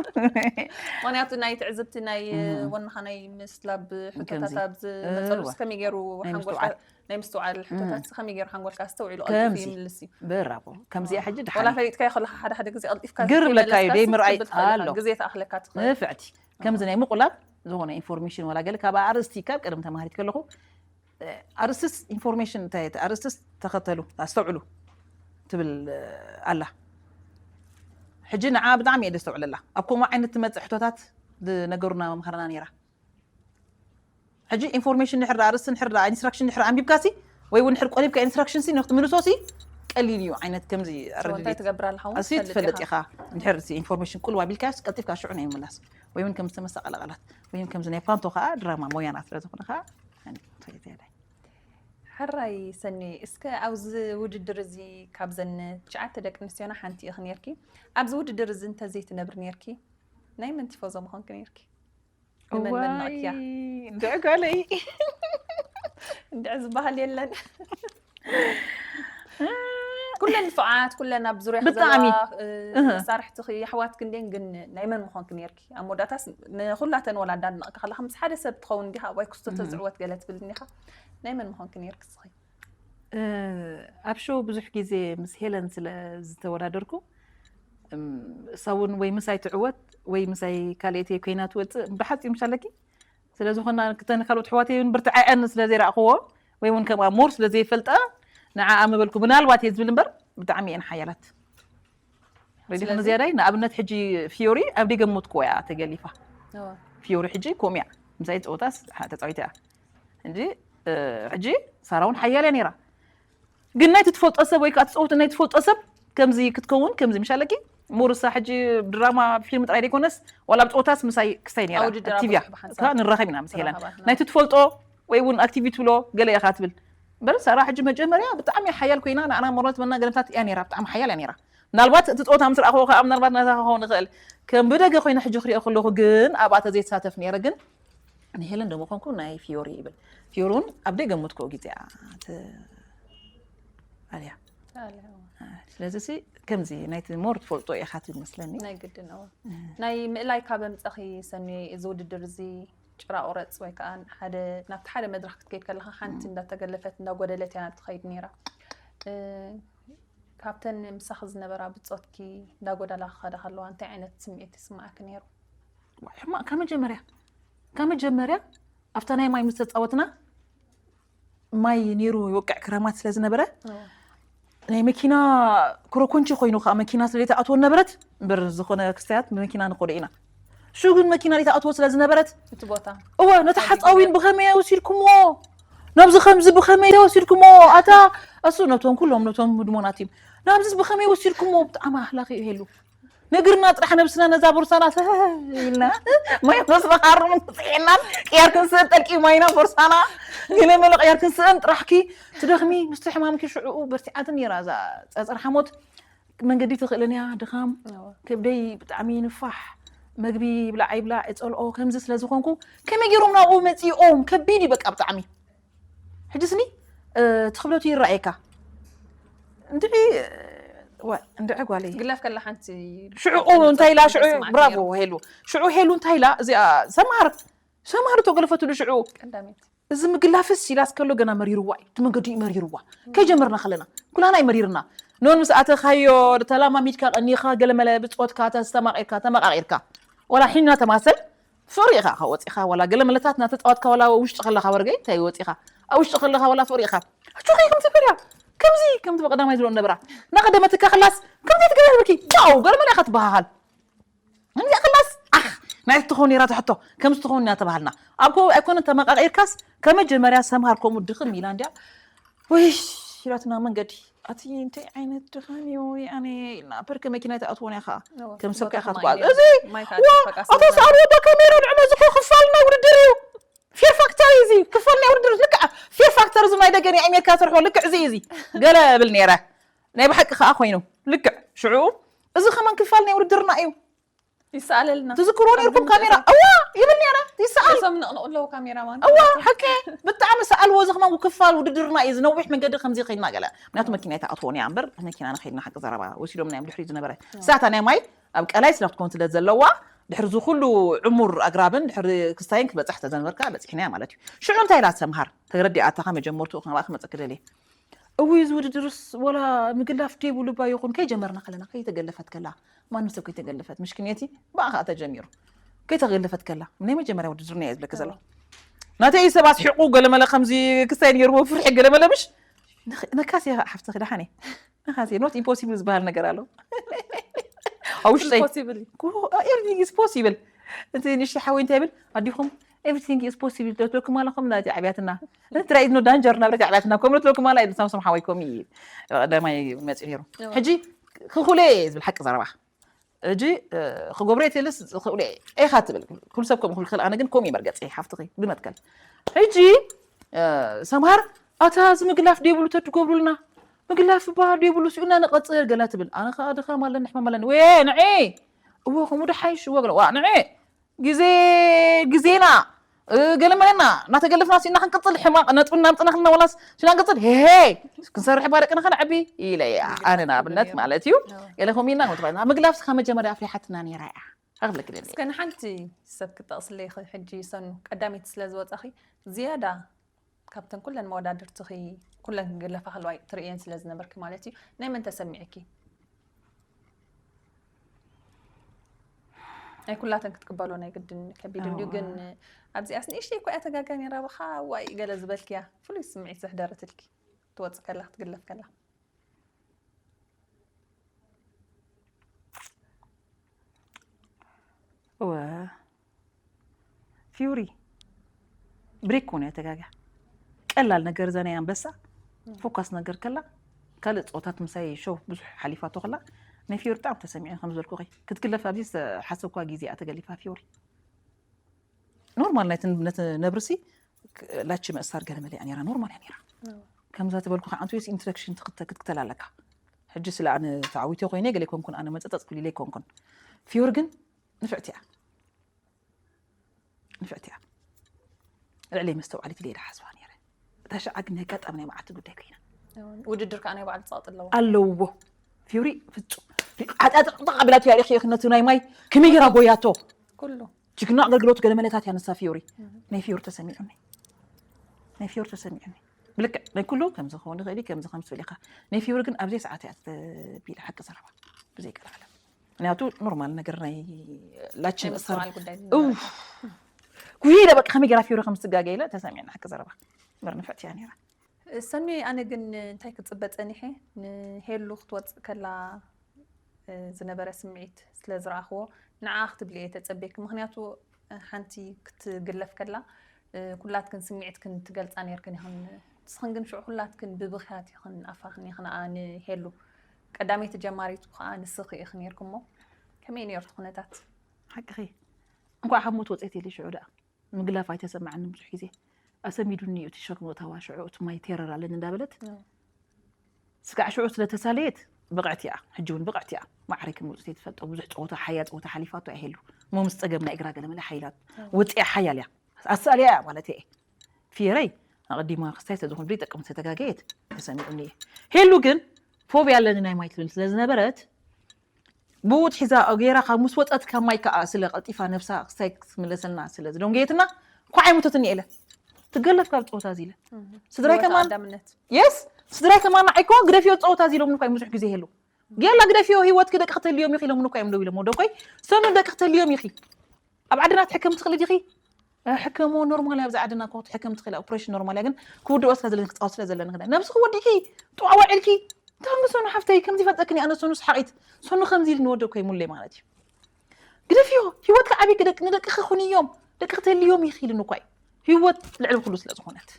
ምክንያቱ ናይ ትዕዝብቲ ናይ እም። ወንኻ ናይ ምስላብ ሕቶታት ከምዚ። ኣብ ዝመፀሉ እወ። ከመይ ገይሩ ናይ ሓንጎልካ ምስትውዓል። ናይ ምስትውዓል ሕቶታት ከመይ ገይሩ ሓንጎልካ ኣስተውዒሉ ቀልጢፉ ከምዚ። ይምልስ እዩ ብራቦ ከምዚኣ ሕጂ ዋላ ደሓነ ፈሊጥካዮ ከለካ ሓደ ሓደ ግዜ ቀልጢፍካ ግር ይብለካ እዩ፣ ከይመለስካ ዘይምርኣይ ክትብል ትኽእል ኢኻ። ኣሎ። ግዜ ተኣኽለካ ትኽእል ንፍዕቲ ከምዚ ናይ ምቑላብ ዝኾነ ኢንፎርሜሽን ዋላ ገለ ካብ ኣርእስቲ ካብ ቀደም ተማሃሪት ከለኹ ኣርስትስ ኢንፎርሜሽን እንታይ እቲ ኣርስትስ ተኸተሉ ኣስተውዕሉ ትብል ኣላ ሕጂ ንዓ ብጣዕሚ እየ ደስተውዕለላ ኣብ ከምኡ ዓይነት ትመፅእ ሕቶታት ዝነገሩና መምሃርና ነይራ ሕጂ ኢንፎርሜሽን ድሕር ኣርስቲ ንሕር ኢንስትራክሽን ድሕር ኣንቢብካ ሲ ወይ እውን ድሕር ቆሊብካ ኢንስትራክሽን ሲ ንክትምልሶ ሲ ቀሊል እዩ ዓይነት ከምዚ እንታይ ትገብር ኣለኻ እውን ኣሲ ትፈልጥ ኢኻ እንድሕር ኢንፎርሜሽን ቁልብ ኣቢልካ ቀልጢፍካ ሽዑ ናይ ምላስ ወይ እውን ከም ዝተመሳቐለ ቃላት ወይ እውን ከምዚ ናይ ፓንቶ ከዓ ድራማ ሞያና ስለ ዝኾነ ከዓ ሕራይ ሰኒ እስከ ኣብዚ ውድድር እዚ ካብዘን ትሽዓተ ደቂ ኣንስትዮና ሓንቲ ኢኺ ነርኪ ኣብዚ ውድድር እዚ እንተዘይትነብሪ ነርኪ ናይ መን ቲፎዞ ምኾንኪ ነርኪ ንመን መድነቕክያ እንድዕ ጓለይ እንድዕ ዝበሃል የለን ኩለን ንፉዓት፣ ኩለን ኣብ ዙርያ ብጣዕሚ። ዘለዋ እ፣ መሳርሕትኺ ኣሕዋትኪ እንዴን፣ ግን ናይ መን ምኾንኪ ነርኪ? ኣብ መወዳእታስ ንኹላተን ወላ እንዳድነቕካ ከለኻ ምስ ሓደ ሰብ ትኸውን እንዲኻ ዋይ ክስቶ ተዝዕወት ገለ ትብል እንዲኻ። ናይ መን ምኾንኪ ነርኪ እስኺ? ኣብ ሾው ብዙሕ ግዜ ምስ ሄለን ስለ ዝተወዳደርኩ እሳ እውን ወይ ምሳይ ትዕወት ወይ ምሳይ ካልኦተይ ኮይና ትወፅእ ብሓፂሩ ምሻለኪ። ስለዝኾና ክተን ካልኦት ኣሕዋተይ እውን ብርትዐአን ስለዘይረእኽዎ ወይ እውን ከምኣ ሞር ስለዘይፈልጣ ንዓኣ ምበልኩ ምናልባት እየ ዝብል እምበር ብጣዕሚ እየን ሓያላት። ረዲኹ ስለዚ- ንዝያዳይ ንኣብነት ሕጂ ፊዮሪ ኣብ ደገ ሞትኩ እያ ተገሊፋ። እወ። ፊዮሪ ሕጂ ኮሚያ ምሳይ ፀወታስ ተፃዊታ እያ። እንጂ እ፣ ሕጂ ሳራ እውን ሓያል እያ ነይራ። ግን ናይ ትፈልጦ ሰብ ወይ ከዓ ትፀወት ናይ ትፈልጦ ሰብ ከምዚ ክትከውን ከምዚ ምሻለኪ ሞርሳ ሕጂ ድራማ ፊልም ጥራይ ዘይኮነስ ዋላ ኣብ ፀወታስ ምሳይ ክስታይ ነይራ ኣብ ውድድር ኣክቲቭ ኣብ እያ ብዙሕ ብሓንሳብ እታ ንራኸብ ኢና ምስ ሄለን ንራኸባ ኢና። ናይ ትፈልጦ ወይ እውን ኣክቲቪ ትብሎ ገለ ኢኻ ትብል እምበር ሳራ ሕጂ መጀመርያ ብጣዕሚ ሓያል ኮይና ንኣና መሮት መና ገለምታት እያ ነይራ ብጣዕሚ ሓያል እያ ነይራ። ምናልባት እቲ ፀወታ ምስ ረኣኽዎ ከዓ ምናልባት ናታ ክኸውን ይኽእል ከም ብደገ ኮይነ ሕጂ ክሪኦ ከለኹ ግን ኣብኣ ተዘይተሳተፍ ነይረ ግን ንሄለን ደሞ ኮንኩ ናይ ፊዮሪ ይብል ፊዮሪ እውን ኣብ ደይ ገምትኮ ግዜኣ ኣልያ ኣልያ። ስለዚ ሲ ከምዚ ናይቲ ሞር ትፈልጦ ኢኻ ትብል መስለኒ ናይ ግድን እዋ ናይ ምእላይ ካብ ኣምፀኺ ሰኒ እዚ ውድድር እዚ ጭራ ቁረፅ ወይ ከዓ ሓደ ናብቲ ሓደ መድረክ ክትከይድ ከለካ ሓንቲ እንዳተገለፈት እንዳጎደለት እያ ትኸይድ ነይራ እ፣ ካብተን ምሳኺ ዝነበራ ብፆትኪ እንዳጎደላ ክኸዳ ከለዋ እንታይ ዓይነት ስምዒት ይስማዓኪ ነይሩ? ሕማቅ ካብ መጀመርያ ካብ መጀመርያ ኣብታ ናይ ማይ ምስ ተፃወትና ማይ ነይሩ ይወቅዕ ክረማት ስለ ዝነበረ ናይ መኪና ኮረኮንቺ ኮይኑ ከዓ መኪና ስለ ዘይተኣትወን ነበረት እምበር ዝኾነ ክስታያት ብመኪና ንኸዶ ኢና ሽኡ ግን መኪና ዘይተኣትዎ ስለ ዝነበረት እቲ ቦታ እወ ነቲ ሓፃዊን ብኸመይ ወሲድኩምዎ ናብዚ ከምዚ ብኸመይ ወሲድኩምዎ ኣታ እሱ ነቶም ኩሎም ነቶም ምድሞናት እዮም ናብዚስ ብኸመይ ወሲድኩምዎ ብጣዕሚ ኣህላኺ እዩ ሄሉ ነግርና ጥራሕ ነብስና ነዛ ቦርሳና ሰህ ኢልና ማይ መስመኻርም ስሒናን ቅያር ክንስእን ጠልቂ ማይና ቦርሳና ገለ መለ ቅያር ክንስእን ጥራሕኪ ትደኽሚ ምስቲ ሕማምኪ ሽዕኡ በርቲዓትን ነይራ እዛ ፀፀር ሓሞት መንገዲ ትኽእልን እያ ድኻም ከብደይ ብጣዕሚ ንፋሕ መግቢ ይብላዕ ይብላዕ ይፀልኦ ከምዚ ስለ ዝኾንኩ ከመይ ገይሮም ናብኡ መፂኦም ከቢድ እዩ በቃ ብጣዕሚ ሕጂ ስኒ እቲ ክብደቱ ይረኣየካ እንድዒ ዋ እንድዒ ጓለይ ግላፍ ከላ ሓንቲ ሽዑ እንታይ ኢላ ሽዑ ብራቮ ሄሉ ሽዑ ሄሉ እንታይ ኢላ እዚኣ ሰምሃር ሰምሃር ተገለፈትሉ ሽዑ ቀዳሚት እዚ ምግላፍስ ኢላስ ከሎ ገና መሪርዋ እዩ እቲ መንገዲ እዩ መሪርዋ ከይጀመርና ከለና ኩላና እዩ መሪርና ኖን ምስ ኣተኻዮ ተላማሚድካ ቀኒኻ ገለመለ ብፆትካ ተስተማቂርካ ተመቃቂርካ ወላ ሒና ተማሰል ፍቕሪ ኢኻ ካብ ወፂኻ ዋላ ገለመለታት እናተፃወትካ ዋላ ውሽጢ ከለኻ ወርገይ እንታይ ወፂኻ ኣብ ውሽጢ ከለኻ ዋላ ፍቕሪ ኢኻ ኣጆኺ ከምዚ በልያ ከምዚ ከምዚ ብቀዳማይ ዝብሎ ነበራ እናቀደመትካ ከላስ ከምዚ ትገብር ብኪ ው ገለመለ ኢኻ ትበሃሃል ከምዚኣ ከላስ ኣኽ ናይ ትኸውን ነራ ትሕቶ ከምዚ ትኸውን ኢና ተባሃልና ኣብ ኮ ኣይኮነ ተመቃቂርካስ ከመጀመርያ ሰምሃር ከምኡ ድኽም ኢላ እንዲያ ወይ ኢላትና መንገዲ ኣቲ እንታይ ዓይነት ድኻም እዩ ኣነ ኢልና ፐርከ መኪና ተኣትዎን ኢኻ ከም ሰብ ከ ኢኻ ትጓዓዝ እዚ ኣቶ ሰኣል ወዳ ካሜራ ንዕመ ዝኮ ክፋል ናይ ውድድር እዩ ፌር ፋክተር እዚ ክፋል ናይ ውድድር ልክዕ ፌር ፋክተር እዚ ናይ ደገ ናይ ኣሜሪካ ስርሖ ልክዕ እዚ እዚ ገለ ብል ነረ ናይ ብሓቂ ከዓ ኮይኑ ልክዕ ሽዑ እዚ ከማን ክፋል ናይ ውድድርና እዩ ይሰኣለልና ትዝክርዎ ነርኩም ካሜራ እዋ ይብል ነረ ይሰኣል እዞም ነቕንቕ ኣለዉ ካሜራማን እዋ ሓቂ ብጣዕሚ ሰኣልዎ እዚ ከማን ክፋል ውድድርና እዩ ዝነዊሕ መንገዲ ከምዚ ከይድና ገለ ምክንያቱ መኪና ይተኣትዎን እያ እምበር መኪና ንኸይድና ሓቂ ዘረባ ወሲዶም ናይ ድሕሪ ዝነበረ ሳታ ናይ ማይ ኣብ ቀላይ ስላፍትኮን ስለ ዘለዋ ድሕሪ እዚ ኩሉ ዕሙር ኣግራብን ድሕሪ ክስታይን ክበፅሕ ተዘንበርካ በፂሕና ማለት እዩ ሽዑ እንታይ ኢላ ሰምሃር ተረዲኣታኻ መጀመርትኡ ከማኣ ክመፀ ክደልየ እውይ እዚ ውድድርስ ወላ ምግላፍ ደይብሉ እባ ይኹን ከይጀመርና ከለና ከይተገለፈት ከላ ማንም ሰብ ከይተገለፈት ምሽክነቲ ብኣ ከዓ ተጀሚሩ ከይተገለፈት ከላ ናይ መጀመርያ ውድድርና እየ ዝብለኪ ዘሎ ናተይ ሰብ ኣስሒቁ ገለመለ ከምዚ ክስታይ ነይርዎ ፍርሒ ገለመለ ምሽ ነካሲ ሓፍቲ ክዳሓኒ ነካሲ not impossible ዝበሃል ነገር ኣሎ ኣብ ውሽጠይ possible everything is possible እቲ ንሽቲ ሓወይ እንታይ ይብል ኣዲኹም everything is possible ትለኩም ኣለኹም ናቲ ዓብያትና ትራይ no danger ናብረት ዓብያትና ኮም ትለኩም ኣላ ኢሉ ሳምሶም ሓወይ ኮም ቀዳማይ መፂኡ ነይሩ ሕጂ ክኹለ እየ ዝብል ሓቂ ዘረባ ሕጂ ክገብሮ የትልስ ክእሉ ኢኻ ትብል ኩሉ ሰብ ከም ክልክል ኣነ ግን ኮም መርገፂ ሓፍትኺ ብመትከል ሕጂ ሰምሃር ኣታ እዚ ምግላፍ ደይብሉ ተትገብሩልና ምግላፍ እባ ደይብሉ ስኡና ንቐፅል ገላ ትብል ኣነ ከዓ ድኻም ኣለኒ ሕማም ኣለኒ ወ ንዒ እዎ ከምኡ ድሓይሽ እዎ ገለ ዋ ንዒ ግዜ ግዜና እ፣ ገለ መለና እናተገለፍና ሲና ክንቅፅል ሕማቕ ነጥቢ እናምፅና ክልና ወላስ ሲና ክንቅፅል ሄሄ ክንሰርሕ ባ ደቅና ከነዕቢ ኢለ እየ። ኣነ ንኣብነት ማለት እዩ። ገለ ከምኡ ኢና ክትባል ናብ ምግላፍ ስኻ መጀመርያ ኣፍሪሓትና ነይራ እያ። ኣኽብለክ ደሊ እስከ ንሓንቲ ሰብ ክጠቕስለይ ኸ ሕጂ ሰኑ ቀዳመይቲ ስለ ዝወፃኺ ዝያዳ ካብተን ኩለን መወዳድርትኺ ኩለን ክግለፋ ከለዋ ትርእየን ስለ ዝነበርኪ ማለት እዩ። ናይ መን ተሰሚዕኪ? ናይ ኩላተን ክትቅበሎ ናይ ግድን ከቢድ እንድዩ። ግን ኣብዚኣስ ንእሽተይ እኮ እያ ተጋጋ ነይራ፣ ብኻ ዋይ ገለ ዝበልክያ ፍሉይ ስምዒት ዘሕደረትልኪ ክትወጽእ ከላ ክትግለፍ ከላ? እወ ፊውሪ ብሬክ ኮነ ተጋጋ ቀላል ነገር እዛ ናይ ኣንበሳ ፎካስ ነገር ከላ ካልእ ፆታት ምሳይ ሾው ብዙሕ ሓሊፋቶ ከላ ናይ ፊውሪ ብጣዕሚ ተሰሚዑ ከም ዝበልኩኺ ክትግለፍ ኣብዚ ዝተሓሰብኳ ግዜ እያ ተገሊፋ ፊውሪ ኖርማል ናይቲ ነብርሲ ላቺ ምእሳር ገለ መለ እያ ነይራ ኖርማል እያ ነይራ ከምዛ ተበልኩ ከዓ ኣንቱ ኢንትረክሽን ክትከተል ኣለካ ሕጂ ስለ ኣነ ተዓዊተ ኮይነ ገለ ይኮንኩን ኣነ መፀፀፅ ክብል ኢለ ይኮንኩን ፊውሪ ግን ንፍዕቲ እያ ንፍዕቲ እያ ልዕለይ መስተውዓሊት ኢለ እየ ዝሓስባ ነይረ እታ ሸዓ ግን ናይ ኣጋጣሚ ናይ መዓልቲ ጉዳይ ኮይና ውድድር ከዓ ናይ ባዕሉ ፀቕጢ ኣለዎ ኣለዎ ፊውሪ ፍፁም ዓጣጥቕጥቕ ኣቢላቶ እያ ሪእኽዮ ነቲ ናይ ማይ ከመይ ገይራ ጎያቶ ኩሉ ጅግና ኣገልግሎት ገለ መለታት እያ ንሳ ፊውሪ ናይ ፊውሪ ተሰሚዑኒ ናይ ፊውሪ ተሰሚዑኒ ብልክዕ ናይ ኩሉ ከምዚ ክኸውን ይኽእል እዩ ከምዚ ከም ትብል ኢኻ ናይ ፊውሪ ግን ኣብዘይ ሰዓት እያ ተቢለ ሓቂ ዘረባ ብዘይ ቀልዓለም ምክንያቱ ኖርማል ነገር ናይ ላችን ናይ ምስትውዓል ጉዳይ ጉይለ በቃ ከመይ ገይራ ፊውሪ ከም ዝትጋገ ኢለ ተሰሚዕና ሓቂ ዘረባ እምበር ንፍዕቲ እያ ነይራ ሰኒ ኣነ ግን እንታይ ክፅበ ፀኒሐ ንሄሉ ክትወፅእ ከላ ዝነበረ ስምዒት ስለ ዝረኣኽዎ ንዓ ክትብሊ እየ ተፀቤኪ ምክንያቱ ሓንቲ ክትግለፍ ከላ ኩላትክን ስምዒትክን ትገልፃ ነርክን ኢኽን ንስኽን ግን ሽዑ ኩላትክን ብብኽያት ኢኽን ኣፋኽን ኢኽን ንሄሉ ቀዳመይቲ ጀማሪቱ ከዓ ንስኺ ኢኺ ነርክሞ ከመይ ነርቱ ኩነታት ሓቅኺ እንኳዕ ካብ ሞት ወፅየት ኢለ ሽዑ ደኣ ምግላፍ ኣይተሰማዓኒ ብዙሕ ግዜ ኣሰሚዱኒ እዩ እቲ ሸክሚ እታዋ ሽዑ እቲ ማይ ቴረር ኣለኒ እንዳበለት ስጋዕ ሽዑ ስለተሳለየት ብቕዕቲ እያ ሕጂ እውን ብቕዕቲ እያ ማዕረ ከም ውፅት ትፈልጦ ብዙሕ ፀወታ ሓያ ፀወታ ሓሊፋቶ ኣይሄሉ እሞ ምስ ፀገም ናይ እግራ ገለመለ ሓይላት ወፂያ ሓያል እያ ኣሳልያ እያ ማለት እየ ፊየረይ ኣቐዲማ ክስታይ ስለዝኾነ ብዘይጠቅም ዝተጋገየት ተሰሚዑኒ እየ ሄሉ ግን ፎብያ ኣለኒ ናይ ማይ ትብል ስለዝነበረት ብኡ ትሒዛ ገይራ ካብ ምስ ወፀት ካብ ማይ ከዓ ስለ ቀልጢፋ ነብሳ ክስታይ ክትምለሰልና ስለ ዝደንጎየትና እንኳዕ ኣይሞተትኒ ኢለ ትገለፍ ካብ ፀወታ እዚ ኢለ ስድራይ ከማን የስ ስድራይ ከማን ንዓይ እኮ ግደፍዮ ፀወታ እዚ ኢሎምኒ እኳ ብዙሕ ግዜ ይህሉ ጌላ ግደፍዮ ህይወትኪ ደቂ ክተልዮም ኢኺ ኢሎምኒ እኳ እዮም ደው ኢሎም ወደኮይ ሰኑ ደቂ ክተልዮም ኢኺ ኣብ ዓድና ትሕከም ትኽሊ ዲኺ ሕከሞ ኖርማል ኣብዚ ዓድና እኮ ትሕከም ትኽእል ኦፕሬሽን ኖርማል እያ ግን ክውድኦ ስለ ዘለኒ ክፃወት ስለ ዘለኒ ክዳ ነብስኺ ወዲእኪ ጥዋዕ ወዒልኪ እንታ ሰኑ ሓፍተይ ከምዚ ፈልጠክኒ ኣነ ሰኑ ሰሓቂት ሰኑ ከምዚ ኢል ንወደ እኮ ይሙለይ ማለት እዩ ግደፍዮ ህይወትካ ዓብይኪ ደቂ ንደቅኺ ኩንዮም ደቂ ክተልዮም ኢኺ ኢሉኒ እኳ እዩ ህይወት ልዕሊ ኩሉ ስለ ዝኾነት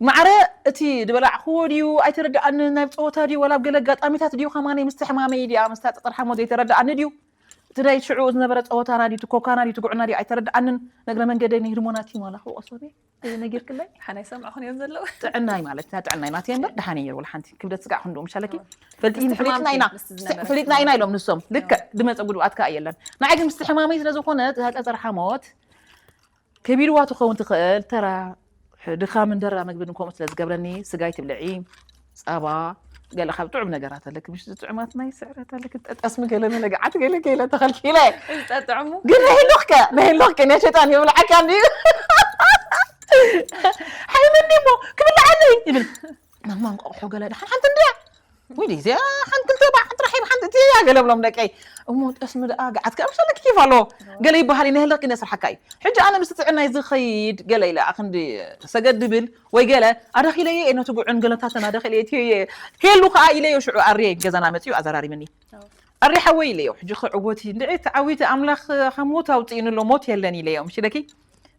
ማዕረ እቲ ዝበላዕክዎ ድዩ ኣይተረድኣንን ናይ ፀወታ ድዩ ዋላ ኣብ ገለ ኣጋጣሚታት ድዩ ከማነይ ምስቲ ሕማመይ ድያ ምስታ ፀፀርሓሞ ዘይተረድኣኒ ድዩ እቲ ናይ ሽዑ ዝነበረ ፀወታና ድዩ ትኮካና ድዩ ትጉዕና ድዩ ኣይተረድኣንን ነግረ መንገደይ ንህርሞናት እዩ ማላ ክወቀሶ እዚ ነጊርክለይ ሓናይ ሰምዕኹን እዮም ዘለዉ ጥዕናይ ማለት ና ጥዕናይ ናተይ እምበር ደሓን እየ ወላ ሓንቲ ክብደት ስጋዕ ክንድኡ ምሻለኪ ፈልጢን ፍሊጥና ኢና ፍሊጥና ኢና ኢሎም ንሶም ልክዕ ድመፀ ጉድኣት ከዓ የለን ንዓይ ግን ምስቲ ሕማመይ ስለ ዝኾነ ፀፀር ሓሞት ከቢድዋ ትኸውን ትኽእል ተራ ድኻምን ደራ ምግብን ከምኡ ስለ ዝገብረኒ ስጋይ ትብልዒ ፃባ ገለ ካብ ጥዑም ነገራት ኣለክ ምሽ ጥዑማት ናይ ስዕረት ኣለክ ጠጠስሚ ገለ መለግዓት ገለ ገለ ተኸልኪለ ጠጥዕሙ ግን ነህልኽከ ነህልኽከ ናይ ሸጣን ይብልዓካ እንዲ ሓይመኒ እሞ ክብልዓለይ ይብል ማማ እንቋቑሖ ገለ ድሓን ሓንቲ እንድያ ወይ እዚኣ ሓንቲ ክልተ ባዕ ጥራሕ ሓንቲ እያ ገለ ብሎም ደቀይ እሞ ጠስሚ ደኣ ገዓት ከኣ ምሻለ ክኪፍ ኣለዎ ገለ ይበሃል እዩ ነህልኽ ግን የስርሓካ እዩ ሕጂ ኣነ ምስ ጥዕናይ ዝኸይድ ገለ ኢለ ኣክንዲ ሰገድ ድብል ወይ ገለ ኣዳኺለየ እየ ነቲ ጉዕን ገለታተን ኣዳኺለየ እትዮ እየ ሄሉ ከዓ ኢለዮ ሽዑ ኣርየ ገዛና መፅዩ ኣዘራሪብኒ ኣሪ ሓወይ ኢለዮ ሕጂ ክዕወት እዩ እንድዒ ተዓዊቲ ኣምላኽ ካብ ሞት ኣውፅእኒ ኣሎ ሞት የለን ኢለዮ ምሽ ኢለኪ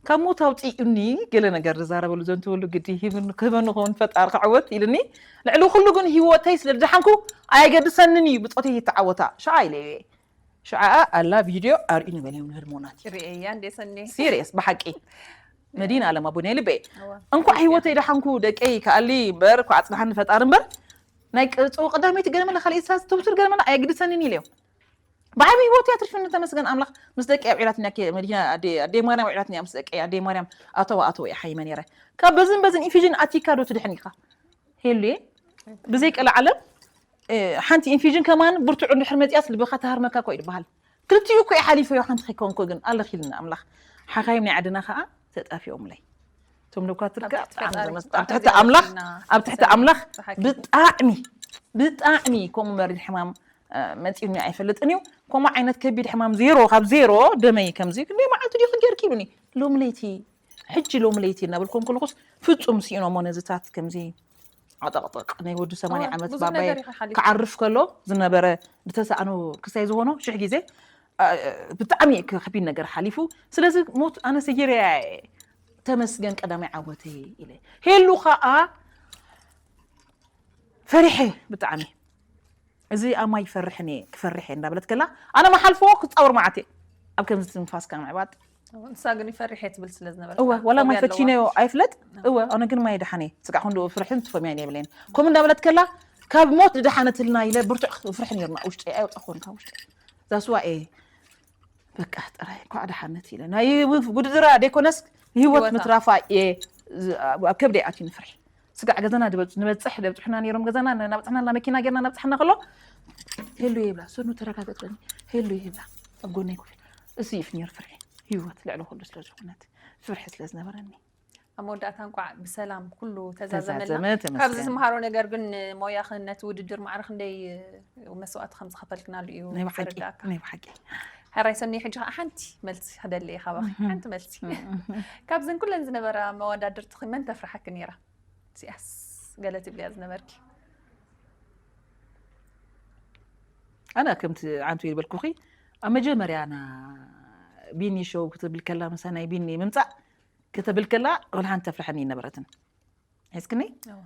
ካብ ሞት ኣውፅኡኒ ገለ ነገር ዝዛረበሉ ዘንትበሉ ግዲ ክህበኒ ክኸውን ፈጣሪ ክዕወት ኢልኒ ልዕሊ ኩሉ ግን ህይወተይ ስለ ዝደሓንኩ ኣየገድሰንን እዩ ብፆተይ ይተዓወታ ሸዓ ኢለዮ እየ ሽዓኣ ኣላ ቪድዮ ኣርእዩ ንበል እዮም ንህርሞናት እዩ ርእያ እንዴ ሰኒ ሲሪየስ ብሓቂ መዲና ኣለማ ቡኔ ልበይ እንኳዕ ህይወተይ ደሓንኩ ደቀይ ከኣሊ እምበር እኳ ኣፅናሓኒ ፈጣሪ እምበር ናይ ቅፅው ቀዳመይቲ ገለመለ ካልእ ኢሳስ ተውስድ ገለመለ ኣየግድሰንን ኢለዮም ብዓቢ ህይወት እያ ትርፍኒ። ተመስገን ኣምላኽ ምስ ደቂ ኣብዒላትኒ እያ። መዲና ኣደ ኣደ ማርያም ኣብዒላትኒ እያ። ምስ ደቂ ኣደ ማርያም ኣተዋ ኣተዋ እየ ሓይመ ነይረ። ካብ በዝን በዝን ኢንፊዥን ኣቲካ ዶ ትድሕን ኢኻ? ሄሉየ፣ ብዘይ ቀለ ዓለም ሓንቲ ኢንፊዥን ከማን ብርቱዕ እንድሕር መፅያስ ልብኻ ተሃርመካ እኮ እዩ ዝበሃል። ክልቲኡ እኮ ይሓሊፈዮ ሓንቲ ከይኮንኮ ግን ኣለኺልና ኣምላኽ። ሓኻይም ናይ ዓድና ከዓ ተጣፊኦምለይ። እቶም ዶኳትር ከዓ ብጣዕሚ ዘመስ ኣብ ትሕቲ ኣምላኽ ኣብ ትሕቲ ኣምላኽ ብጣዕሚ ብጣዕሚ ከምኡ መሪር ሕማም መፂኡኒ ኣይፈልጥን እዩ። ከምኡ ዓይነት ከቢድ ሕማም ዜሮ ካብ ዜሮ ደመይ ከምዚ ክንደይ መዓልቲ ድዩ ክጌርኪ ኢሉኒ። ሎሚ ለይቲ ሕጂ ሎሚ ለይቲ እናበልኩም ከለኹስ ፍጹም ስኢኖሞ ነዚታት ከምዚ ዓጠቕጥቕ ናይ ወዲ ሰማንያ ዓመት ባባየ ክዓርፍ ከሎ ዝነበረ ብተሳእኖ ክሳይ ዝኾኖ ሽሕ ግዜ ብጣዕሚ ከቢድ ነገር ሓሊፉ። ስለዚ ሞት ኣነ ሰጊረ ተመስገን ቀዳማይ ዓወተይ ኢለ። ሄሉ ከዓ ፈሪሐ ብጣዕሚ። እዚ ኣማ ይፈርሕን እየ ክፈርሕ እየ እንዳበለት ከላ ኣነ መሓልፎ ክፃወር መዓት እየ ኣብ ከምዚ ትንፋስካ ምዕባጥ። ንሳ ግን ይፈርሕ እየ ትብል ስለ ዝነበረት እወ ወላ ማይ ፈቲነዮ ኣይፍለጥ። እወ ኣነ ግን ማይ ደሓን እየ ስጋዕ ክንድኡ ፍርሕን ትፈምያን የብለይን ከምኡ እንዳበለት ከላ ካብ ሞት ድሓነትልና ኢለ ብርቱዕ ፍርሒ ነርና ውሽጢ ኣይወጣኹን ካብ ውሽጢ ዛስዋ እየ በቃ ጥራይ እንኳዕ ደሓነት ኢለ ናይ ውድድራ ደይኮነስ ህይወት ምትራፋ እየ ኣብ ከብደይ ኣትዩ ንፍርሒ ስጋዕ ገዛና ንበፅሕ ደብፅሑና ነይሮም ገዛና ናብፅሕና ና መኪና ጌርና ናብፅሕና ከሎ ሄሉ ይብላ ሰኑ ተረጋገጥ በኒ ሄሉ ይብላ ኣብ ጎነይ ኮፍ እሱ ይፍ ነይሩ ፍርሒ ህይወት ልዕሊ ኩሉ ስለ ዝኾነት ፍርሒ ስለ ዝነበረኒ ኣብ መወዳእታ እንኳዕ ብሰላም ኩሉ ተዛዘመልና። ተዛዘመ፣ ተመስገን። ካብዚ ትምሃሮ ነገር ግን ሞያኽን ነቲ ውድድር ማዕረ ክንደይ መስዋእቲ ከም ዝኸፈልክናሉ እዩ ናይ ብሓቂ፣ ዝርዳእካ። ናይ ብሓቂ። ሕራይ ሰኒ ሕጂ ከዓ ሓንቲ መልሲ ክደሊ እየ ካባኺ። እህ። ሓንቲ መልሲ። እህ። ካብዘን ኩለን ዝነበራ መወዳድርትኺ መን ተፍርሓኪ ነይራ? ሲያስ ገለ ትብልያ ዝነበርኪ። ኣነ ከምቲ ዓንቱ ይበልኩኺ ኣብ መጀመርያ ና ቢኒ ሾው ክትብል ከላ ምሳና ናይ ቢኒ ምምፃእ ከተብል ከላ ወላ ሓንቲ ተፍርሐኒ ኣይነበረትን። ሒዝክኒ? እወ።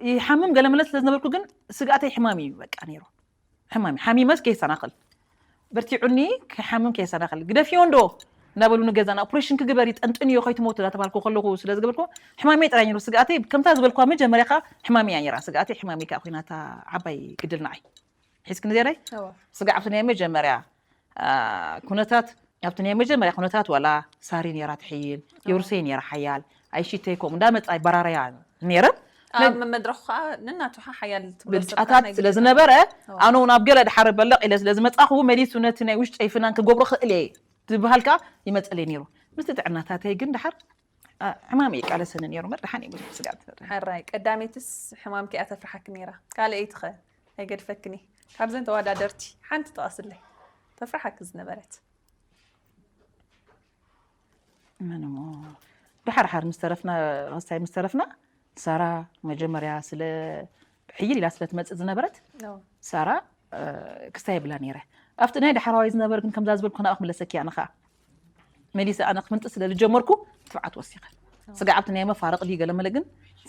ይሓምም ገለ መለ ስለ ዝነበርኩ ግን ስግኣተይ ሕማም እዩ በቃ ነይሩ። ሕማም እዩ። ሓሚመስ ከይሰናኽል በርቲዑኒ ክሓምም ከይሰናኽል ግደፍዮ እንዶ እናበሉ ንገዛና ኦፕሬሽን ክግበር ይጠንጥንዮ ከይትሞት እንዳተባልኩ ከለኹ ስለ ዝገበርኩ ሕማመይ ጥራይ ነይሩ ስግኣተይ ከምታ ዝበልኳ መጀመርያ ከዓ ሕማመይ እያ ነይራ ስግኣተይ ሕማመይ ከዓ ኮይና እታ ዓባይ ግድል ንዓይ ሒዝክኒ ዜረይ እወ። ስጋዕ ኣብቲ ናይ መጀመርያ ኩነታት ኣብቲ ናይ መጀመርያ ኩነታት ዋላ ሳሪ ነይራ ትሕይል የውርሰይ ነይራ ሓያል ኣይሽተይ ከምኡ እንዳመፃ ይበራረያ ነይረን ኣብ መድረኹ ከዓ ነናቱ ሓያል ትብሎ ሰብ ከዓ ብልጫታት ናይ ስለ ግድን ዝነበረ ኣነ እውን ኣብ ገለ ድሓር በለቕ ኢለ ስለ ዝመፃኹ መሊሱ ነቲ ናይ ውሽጠይ ፍናን ክገብሮ ክእል እየ ዝበሃል ከዓ ይመፀለይ ነይሩ ምስቲ ጥዕናታተይ ግን ድሓር ሕማም ይቃለሰኒ ነይሩ መርድሓን ይብል ስጋዕ ትፈርድ ሓራይ ቀዳመይትስ ሕማም ኪኣ ተፍርሓኪ ነይራ ካልኣይቲ ኸ ኣይገድፈክኒ ካብዘን ተወዳደርቲ ሓንቲ ጠቐስለይ ተፍርሓኪ ዝነበረት መን እሞ ድሓር ሓር ምስ ተረፍና ኸስታይ ምስ ተረፍና ሳራ መጀመርያ ስለ ሕይል ኢላ ስለ ትመፅእ ዝነበረት ሳራ ክስታይ ይብላ ነይረ ኣብቲ ናይ ዳሕራዋይ ዝነበር ግን ከምዛ ዝበልኩ ናብኣ ክምለሰኪ ኣነ ከዓ መሊሰ ኣነ ክምንጥስ ስለ ዝጀመርኩ ትብዓት ወሲኸ ስጋዕ ኣብቲ ናይ መፋረቕ ድዩ ገለ መለ ግን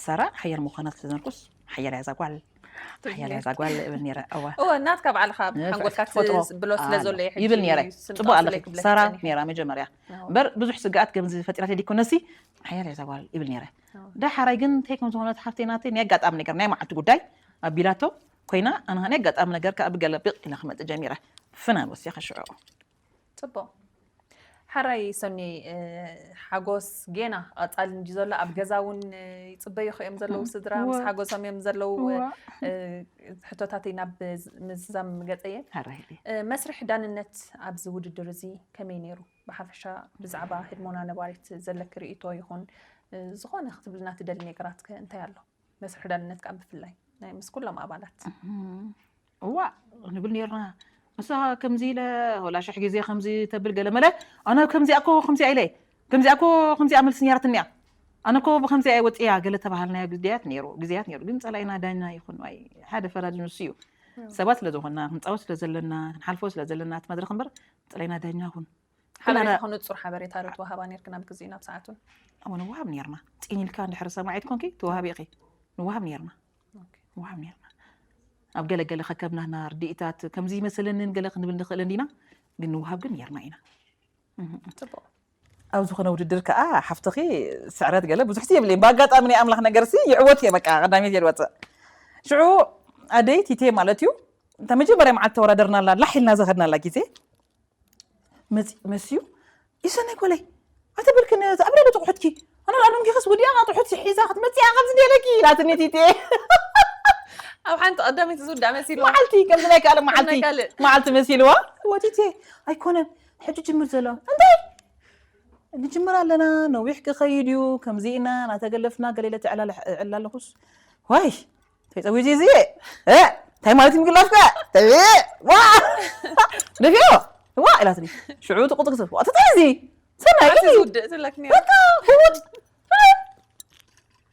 ሳራ ሓያል ምዃና ስለ ዝነበርኩስ ሓያል እያ እዛ ጓል ሓያል እያ እዛ ጓል እብል ነይረ እወ እወ ናትካ ባዕልኻ ሓንጎልካ ትፈጥሮ ብሎ ስለ ዘሎ እየ ሕጂ ይብል ነይረ ስም ጽቡቅ ጠቕስለይ ኣለኺ ክብለኪ ሳራ ጸኒሐ። ነይራ መጀመርያ እምበር ብዙሕ ስግኣት ከምዚ ፈጢራተይ ዲኮነሲ ሓያል እያ እዛ ጓል ይብል ነይረ ዳሓራይ ግን እንታይ ከም ዝኾነት ሓፍተይ ናተይ ናይ ኣጋጣሚ ነገር ናይ መዓልቲ ጉዳይ ኣቢላቶ ኮይና ኣነ ናይ ኣጋጣሚ ነገር ከዓ ብገለቢቕ ኢለ ክመፅእ ጀሚረ ፍናን ወሲኸ ሽዑ ፅቡቕ ሓራይ ሰኒ ሓጎስ ጌና ቀፃሊ እንጂ ዘሎ ኣብ ገዛ እውን ይፅበዩ እዮም ዘለዉ ስድራ ምስ ሓጎሶም እዮም ዘለዉ ሕቶታተይ ናብ ምዝዛም ገፀየ መስርሕ ዳንነት ኣብዚ ውድድር እዚ ከመይ ነይሩ ብሓፈሻ ብዛዕባ ህድሞና ነባሪት ዘለኪ ርእይቶ ይኹን ዝኾነ ክትብልና ትደሊ ነገራት ከ እንታይ ኣሎ መስርሕ ዳንነት ከዓ ብፍላይ ናይ ምስ ኩሎም ኣባላት እዋ ንብል ነርና ንሳ ከምዚ ኢለ ወላ ሽሕ ግዜ ከምዚ ተብል ገለ መለ ኣነ ከምዚ ኣኮ ከምዚ ኢለ ከምዚ ኣኮ ከምዚ ኣመልስ ነራትኒ እያ ኣነ ኮ ብከምዚ ኣየ ወፅያ ገለ ተባሃልናዮ ግዜያት ነይሩ ግዜያት ነይሩ ግን ፀላኢና ዳኛ ይኹን ዋይ ሓደ ፈራዲ ንሱ እዩ ሰባት ስለ ዝኾንና ክንፃወት ስለ ዘለና ክንሓልፎ ስለ ዘለና እቲ መድረክ እምበር ፀላኢና ዳኛ ኩን ሓበሬታ ንፁር ሓበሬታ ዶ ትወሃባ ነርክን ኣብ ግዜኡ ናብ ሰዓቱን ኣወ ንወሃብ ነርና ፂን ኢልካ እንድሕር ሰማዒት ኮንኪ ትወሃቢ ኢኺ ንወሃብ ነርና ንወሃብ ነርና ኣብ ገለገለ ከከምናና ርድኢታት ከምዚ ይመሰለንን ገለ ክንብል ንኽእል እንዲና ግን ንወሃብ ግን ነርና ኢና ኣብ ዝኾነ ውድድር ከዓ ሓፍትኺ ስዕረት ገለ ብዙሕቲ የብለይ ብኣጋጣሚ ናይ ኣምላኽ ነገር ሲ ይዕወት እየ በቃ ቀዳሚት እየ ዝወፅእ ሽዑ ኣደይ ቲቴ ማለት እዩ እንታ መጀመርያ መዓልቲ ተወዳደርናላ ላሕ ኢልና ዝኸድናላ ግዜ መፂ- መስዩ ይሰነይ ኮለይ ኣተበልክን ኣብረዶ ጥቁሕትኪ ኣነ ኣዶንኪ ከስ ወዲያ ጥቁሕት ሒዛ ክትመፅያ ከምዚ ደለኪ ኢላትኒ ቲቴ ኣብ ሓንቲ ቀዳመይቲ ዝውዳእ መሲሉ መዓልቲ ከምዚ ናይ ካልእ መዓልቲ ናይ ካልእ። መዓልቲ መሲልዋ ወቲቴ ኣይኮነን ሕጂ ጅምር ዘሎ እንታይ ንጅምር ኣለና ነዊሕ ክኸይድ እዩ ከምዚ ኢና ናተገለፍና ገሌለ ትዕላ ኣለኹስ ዋይ ተፀዊዚ እዚ እንታይ ማለት ምግላፍካ ተቢ ዋ ደፊኦ ዋ ኢላትኒ ሽዑ ትቁጥቅስ ዋ ትጠዚ ሰናይ ሓንቲ ዝውድእ ዘለክ ነይሩ በቃ ህይወት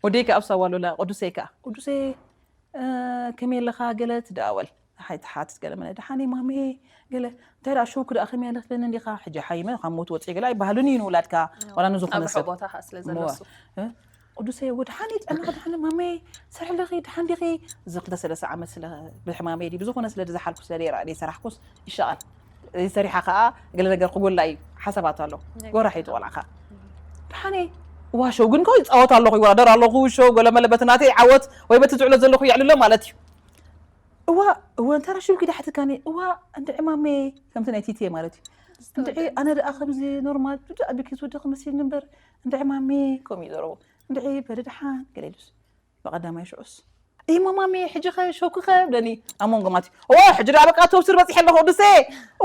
ወደይ ከኣ ኣብ ሳዋ ኣሎላ ቅዱሰይ ከኣ ቅዱሰይ ከመይ ኣለኻ ገለ ትደኣወል ሓይ ትሓትት ገለ መለ ደሓነይ ማሜ ገለ እንታይ ደኣ ሸውክ ደኣ ከመይ ኣለኽ ትብለኒ እንዲኻ ሕጂ ሓይመ ካብ ሞት ወፂእ ገለ ኣይበሃሉን እዩ ንውላድካ ዋላ ንዝኾነ ኣብ ሰብ ቦታ ከዓ ስለ ዘለሱ ቅዱሰይ ወድሓኒ ጥዕና ድሓኒ ማሜ ስራሕ ኣለኺ ድሓን ዲኺ እዚ ክልተ ሰለስተ ዓመት ስለ ብሕማመይ ድዩ ብዝኾነ ስለ ዝሓልኩ ስለ ደይራ ደይሰራሕኩስ ይሻቐል ሰሪሓ ከዓ ገለ ነገር ክጎላ እዩ ሓሳባት ኣሎ ጎራሒቱ ቆልዓ ከዓ ደሓኒ እዋ ሸው ግን ከ ይፃወት ኣለኹ ይወዳደር ኣለኹ ሸው ገለ መለ በቲ ናተይ ዓወት ወይ በቲ ዝዕሎ ዘለኹ የዕልሎ ማለት እዩ እዋ እወ እንተራ ሽው ኪዳ ሓትካኒ እዋ እንድዒ ማሜ ከምቲ ናይ ቲቴ ማለት እዩ እንድዒ ኣነ ደኣ ከምዚ ኖርማል ብድኣ ቢኪ ዝወደኺ መሲልኒ እምበር እንድዒ ማሜ ከምኡ ይዘረቡ እንድዒ በደድሓን ገለ ኢሉስ ብቐዳማይ ሽዑስ እሞ ማሜ ሕጂ ኸ ሸውኪ ኸ ብለኒ ኣብ መንጎ ማለት እዩ እዋ ሕጂ ደኣ በቃ ተውስር በፂሐ ኣለኹ ቅዱሰ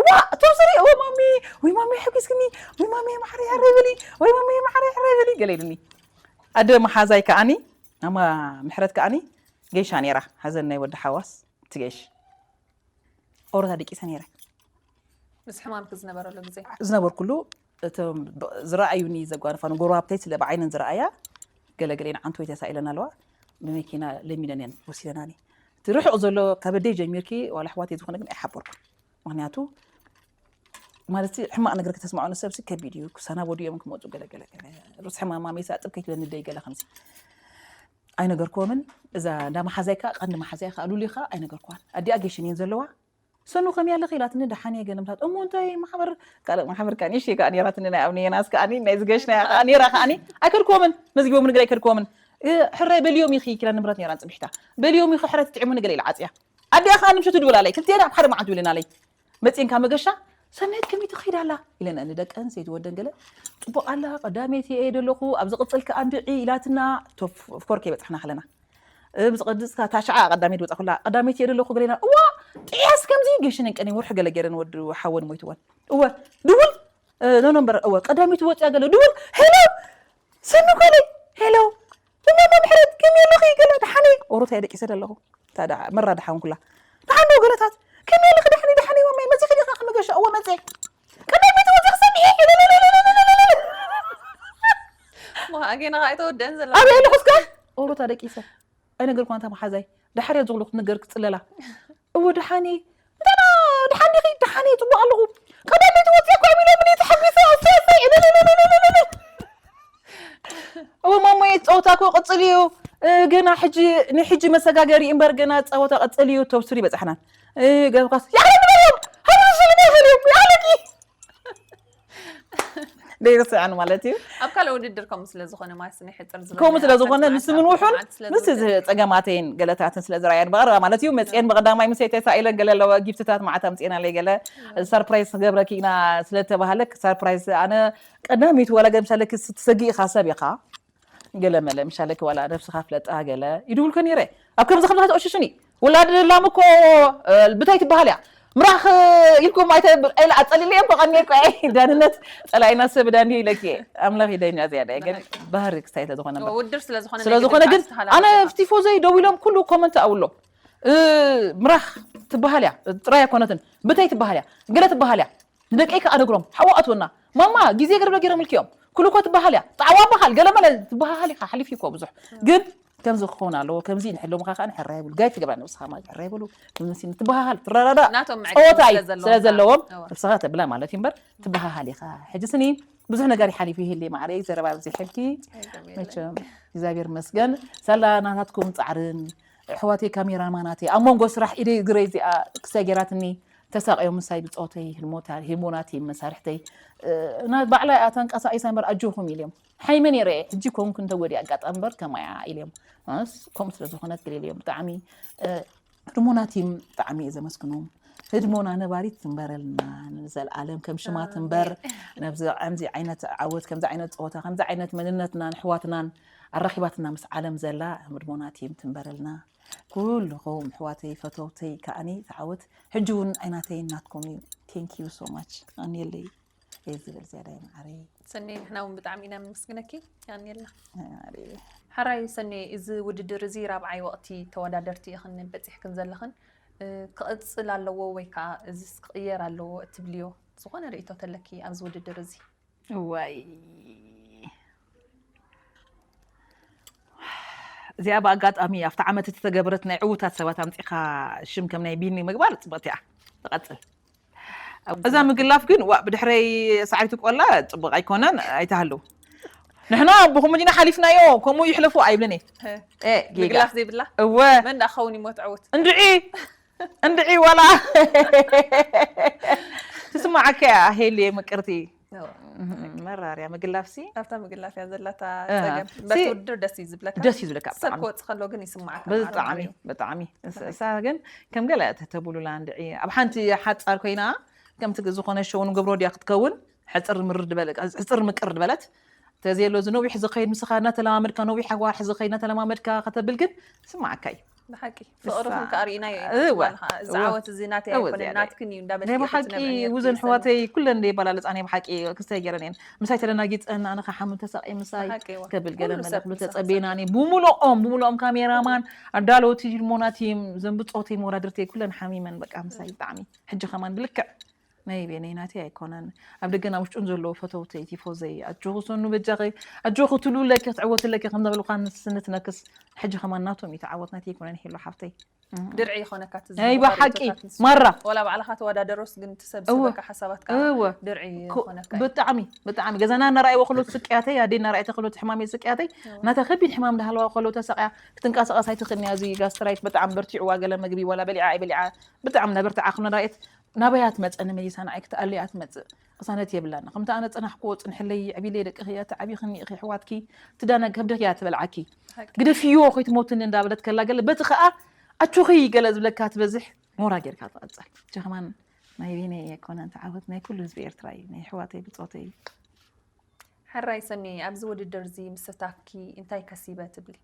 እዋ ተውስሪ እወ ማሜ ወይ ማሜ ሕጊዝክኒ ወይ ማሜ ማሕረ ሕረ ይበሊ ወይ ማሜ ማሕረ ሕረ ይበሊ ገለ ኢሉኒ ኣደ መሓዛይ ከዓኒ ኣማ ምሕረት ከዓኒ ገይሻ ነይራ ሓዘን ናይ ወዲ ሓዋስ ትገይሽ ኦሮታ ደቂሰ ነይረ ምስ ሕማምክ ዝነበረሉ ግዜ ዝነበርኩሉ እቶም ዝረኣዩኒ ዘጓንፋ ንጎረባብተይ ስለ ብዓይነን ዝረኣያ ገለገሌን ዓንተወይ ተሳኢለን ኣለዋ ብመኪና ለሚነን እየን ወሲደናኒ እቲ ርሑቕ ዘሎ ካብ ኣደይ ጀሚርኪ ዋላ ኣሕዋተይ ዝኾነ ግን ኣይሓበርኩን ምክንያቱ ማለት ሕማቕ ነገር ከተስምዖ ንሰብሲ ከቢድ እዩ ክሰናበዱ እዮም ክመፁ ገለገለ ርስ ሕማማ ሜሳ ጥብ ከይትለኒ ደይ ገለ ከምዚ ኣይነገርክዎምን እዛ እንዳ መሓዛይ ከዓ ቀንዲ መሓዛይ ከዓ ሉሊ ከዓ ኣይነገርክዋን ኣዲኣ ጌሽን እየን ዘለዋ ሰኑ ከመይ ኣለኺ ኢላትኒ ደሓን እየ ገለ ምታት እሞ እንታይ ማሕበር ካልእ ማሕበር ከኣ ንእሽ ከኣ ነይራትኒ ናይ ኣብኒ የናስ ከኣ ናይ ዝገሽ ናይ ከኣ ነይራ ከኣ ኣይከድክዎምን መዝጊቦም ንግር ኣይከድክዎምን ሕራይ በልዮም ኢኺ ኪላ ንብረት ነይራ ፅቢሕታ በልዮም ኢኺ ሕራይ ትጥዕሙኒ ገለ ኢላ ዓፅያ ኣዲኣ ከኣ ንምሸቱ ድውል ኣለይ ክልቲኤን ኣብ ሓደ መዓልቲ ውልና ኣለይ መፂንካ መገሻ ሰናይት ከመይ ትኸይድ ኣላ ኢለና ንደቂ ኣንስተይቲ ወደን ገለ ፅቡቅ ኣላ ቀዳመይቲ እየ ደለኹ ኣብ ዝቅፅል ከኣ እንድዒ ኢላትና ቶፍ ኦፍኮር ከይበፅሕና ከለና ብዝቀድፅካ ታሽዓ ቀዳመይቲ ወፃ ኩላ ቀዳመይቲ እየ ደለኹ ገሌና እዋ ጥያስ ከምዚ ገሽነን ቀኒ ወርሒ ገለ ገይረን ወዲ ሓወን ሞይትወን እወ ድውል ኖ ነምበር እወ ቀዳመይቲ ወፅያ ገለ ድውል ሄሎ ሰኑ ኮለይ ሄሎ እማማ ምሕረት ከመይ ኣለኺ ገለ ደሓነ ኦሮታ እየ ደቂሰ ደለኹ ታዳ መራ ደሓን ኩላ ደሓን ዶ ገለታት ከመይ ኣለኺ ደሓነ ደሓነ እማማ መፂኺ ዲኻ ክመገሻ እወ መፀ ቀዳመይቲ ወፅያ ክሰሚዒ ጌና ከዓ ኣይተወደአን ዘሎ ኣበይ ኣለኹ እስከ ኦሮታ ደቂሰ ኣይነገርኳን እታ መሓዛይ ደሓር እያ ዝኽሉ ክትነገር ክፅለላ እወ ደሓኒ እንተና ደሓን ዲኺ ደሓኒ ፅቡቅ ኣለኹ ቀዳመይቲ ወፅያ እኮ ኢሎም እኔ ተሓጒሰ ኣስተያሳይ እወ ማሞየ ፀወታ እኮ ቅፅል እዩ ገና ሕጂ ንሕጂ መሰጋገሪ እምበር ገና ፀወታ ቅፅል እዩ ተብስሪ በፃሕናን ገብካስ ያለዮም ሃብርስልም ያለዮም ያለቂ ደይርስዕን ማለት እዩ ኣብ ካልእ ውድድር ከምኡ ስለ ዝኾነ ማለት ናይ ሕፅር ዝበለ ከምኡ ስለ ዝኾነ ኣካል ንስምን ውድድር ውሑን ማለት ስለ ምስ ዝውድእ። ጸገማተይን ገለታትን ስለ ዝረኣየን ብቐረባ ማለት እዩ መፅአን ብቐዳማይ ምስ ተሳኢለን ገለ ኣለዋ ጊፍትታት ማዕታ ኣምፅእና ለይ ገለ ሰርፕራይዝ ክገብረኪ ኢና ስለ ተባሃለ ሰርፕራይዝ ኣነ ቀዳሚት ወላ ገምሳለ ክትሰጊ ኢኻ ሰብ ኢኻ ገለ መለ ምሻለኪ ዋላ ነብስኻ ፍለጣ ገለ ይድውልከ ነይረ ኣብ ከምዚ ከምዚ ተቆሽሽኒ ውላድ ላም እኮ ብታይ ትበሃል እያ ምራኽ ኢልኩም ኣይተ ኣይለ ኣጸሊለ እዮም ከቐኒየ እኮ ዳንነት ጸላኢና ሰብ ዳኒ ኢለኪ ኣምላኽ ይደኛ ዝያዳ ግን ባህሪ ክስታይ ተዝኾነ እምበር። ውድድር ስለ ዝኾነ ስለ ዝኾነ ግን ኣነ ቲፎዘይ ደው ኢሎም ኩሉ ኮመንት ኣውሎ ምራኽ ትበሃል እያ ጥራይ ኣይኮነትን ብታይ ትበሃል እያ ገለ ትበሃል እያ ንደቀይ ከኣ ነግሮም ሓዋ ኣትወና ማማ ግዜ ገርብለ ገይሮም ልክዮም ኩሉ እኮ ትበሃል እያ ጣዕዋ በሃል ገለ መለ ትበሃል ኢኻ ሓሊፍ እኮ ብዙሕ ግን ከምዚ ክኸውን ኣለዎ ከምዚ ንሕሎም ካ ከኣ ሕራ ይብሉ ጋይ ትገብራ ንብስኻ ማለት ሕራ ይብሉ ከምዚ ትበሃል ትረዳዳ ናቶም መዐቀኒ ጸወታ እዩ ስለ ዘለዎም ስለ ዘለዎም እዋ። ነብስኻ ተብላ ማለት እዩ እምበር ትበሃል ኢኻ ሕጂ ስኒ ብዙሕ ነገር ይሓሊፍ ይህሊ ማዕረ ዘረባ ብዚሕልኪ የለም። መቸም እግዚኣብሔር መስገን ሳላ ናታትኩም ጻዕርን ኣሕዋተይ ካሜራማናተይ ኣብ መንጎ ስራሕ ኢደይ እግረይ እዚኣ ክሳይ ገይራትኒ ተሳቅዮም ምሳይ ብፆተይ ህልሞታ ህልሞናተይ መሳርሕተይ ባዕላይ ኣተንቀሳቂሳ እምበር ኣጆኹም ኢልዮም ሓይመ ነይረ ሕጂ ኮንኩ እንተወዲ ኣጋጣሚ እምበር ከማያ ኢልዮም ከምኡ ስለ ዝኾነት ገለ ኢልዮም ብጣዕሚ ህድሞና ቲም ብጣዕሚ እየ ዘመስግኖም። ህድሞና ነባሪት ትንበረልና ንዘለኣለም፣ ከም ሽማ ትንበር። ነብዚ ከምዚ ዓይነት ዓወት፣ ከምዚ ዓይነት ፀወታ፣ ከምዚ ዓይነት መንነትናን ኣሕዋትናን ኣራኺባትና ምስ ዓለም ዘላ ህድሞና ቲም ትንበረልና። ኩልኹም ኣሕዋተይ ፈተውተይ ከዓኒ ተዓወት። ሕጂ እውን ኣይናተይ ናትኩም እዩ። Thank you so much። ኣንየለይ እየ ዝብል ዝያዳ ይምዓረይ። ሰኔ፣ ንሕና እውን ብጣዕሚ ኢና ነመስግነኪ። ያንየላ ይምዓረይ። ሓራይ ሰኔ፣ እዚ ውድድር እዚ ራብዓይ ወቕቲ ተወዳደርቲ ኢኽን በፂሕክን ዘለኽን። እ፣ ክቕፅል ኣለዎ ወይ ከዓ እዚስ ክቕየር ኣለዎ እትብልዮ ዝኾነ ርእይቶ ተለኪ ኣብዚ ውድድር እዚ? እዋይ፣ እዚኣ ብኣጋጣሚ ኣብቲ ዓመት እቲ ተገበረት ናይ ዕዉታት ሰባት ኣምፂኻ ሽም ከም ናይ ቢኒ ምግባር ፅብቕቲ እያ። ትቐፅል። እዛ ምግላፍ ግን ዋ ብድሕረይ ሳዕሪቲ ቆላ ፅቡቕ ኣይኮነን። ኣይተሃሉ ንሕና ብኹምጂና ሓሊፍናዮ፣ ከምኡ ይሕለፉ ኣይብልን እየ። እ፣ ጌጋ። ምግላፍ ዘይብላ እወ መን ዳ ክኸውን ይሞ ትዕውት? እንድዒ እንድዒ ዋላ ትስማዓካ እያ። ሄልየ ምቅርቲ፣ መራርያ ምግላፍሲ ኣብታ ምግላፍ እያ ዘላታ እ፣ ጸገም። ሲ- በቲ ውድድር ደስ እዩ ዝብለካ። ደስ እዩ ዝብለካ ሰብ ብጣዕሚ። ክወፅ ከሎ ግን ይስማዓካ። ብጣዕሚ ብጣዕሚ እስ- እሳ ግን ከም ገለ ተተብሉላ እንድዒ ኣብ ሓንቲ ሓፃር ኮይና ከምቲ ዝኾነ ሸውን ገብሮ ድያ ክትከውን ሕፅር ምር ድበለ ሕፅር ምቅር ድበለት ተዘየሎ እዚ ነዊሕ ዝኸይድ ምስኻ እናተለማመድካ ነዊሕ ኣዋርሕ ዝኸይድ እናተለማመድካ ከተብል ግን ስማዓካ እዩ። ብሓቂ ፍቕርኹም ከርእዩና እዩ። እወ፣ እዚ እወ። ዓወት እዚ ናተይ እወ፣ ኣይኮነ ዝያዳ። ናትክን እዩ ናይ እንዳበልኪ ብሓቂ ክትነግርኒ ውዘን እየ። ሕዋተይ ኩለን ደይ ባላለፃ ናይ ብሓቂ ክስተይ ገረን እየን ምሳይ ተደናጊፀን ኣነ ከዓ ሓሙን ተሳቂ ምሳይ ብሓቂ እወ። ከብል ገለ ኩሉ ሰብ መለክሉ ምሳኻ ተፀቤናኒ ብሙሉኦም ብሙሉኦም ካሜራማን ኣዳለውቲ ሞናቲም ዘንብፆተይ መወዳድርተይ ኩለን ሓሚመን በቃ ምሳይ ብጣዕሚ ሕጂ ከማን ብልክዕ ናይ ቤነይ ናተይ ኣይኮነን ኣብ ደገን ኣብ ውሽጡን ዘለዎ ፈተውተይ ቲፎዘይ ኣጆኹ ሰኑ በጃኺ ኣጆኹ ትልውለኪ ክትዕወትለኪ ከም ዘበልኳ ንስንትነክስ ሕጂ ከማን ናቶም እዩ ተዓወት ናተይ ኣይኮነን ሄሉ ሓፍተይ ድርዒ ይኾነካ እቲ ናይ ዝብሃር ብሓቂ ርእቶታት ንሱ። ማራ ወላ ባዕልኻ ተወዳደሮስ ግን ትሰብ እወ። ዝበካ ሓሳባትካ እወ ድርዒ ኮ- ይኾነካ እዩ። ብጣዕሚ ብጣዕሚ ገዛና እናረኣይዎ ከሎ ስቅያተይ ኣደይ እናረኣይተ ከሎ ሕማመይ ስቅያተይ ናታ ከቢድ ሕማም ዳሃለዋ ከሎ ተሰቅያ ክትንቀሳቀስ ኣይትኽእልንያ እዚ ጋስትራይት ብጣዕሚ በርቲዕዋ ገለ መግቢ ወላ በሊዓ ኣይበሊዓ ብጣዕሚ ነበርትዓ ክሎ ራእየት ናበያ ትመፀ ንመሊሳ ንዓይ ክትኣለያ ትመፅእ ቅሳነት የብላን ከምቲ ኣነ ፀናሕክዎ ፅንሕለይ ዕቢለይ ደቅኺ እያ ትዓቢኽኒ ኢኺ ኣሕዋትኪ ትዳና ከብድኺ እያ ትበልዓኪ ግደፍዮ ከይትሞትኒ እንዳበለት ከላ ገለ በቲ ከዓ ኣጆኺ ገለ ዝብለካ ትበዝሕ ሞራ ጌርካ ትቐፅል ጀኽማን ናይ ቤነይ የኮነን ተዓወት ናይ ኩሉ ህዝቢ ኤርትራ እዩ ናይ ኣሕዋተይ ብፆተይ እዩ ሕራይ ሰኒ ኣብዚ ውድድር እዚ ምስታፍኪ እንታይ ከሲበ ትብሊ?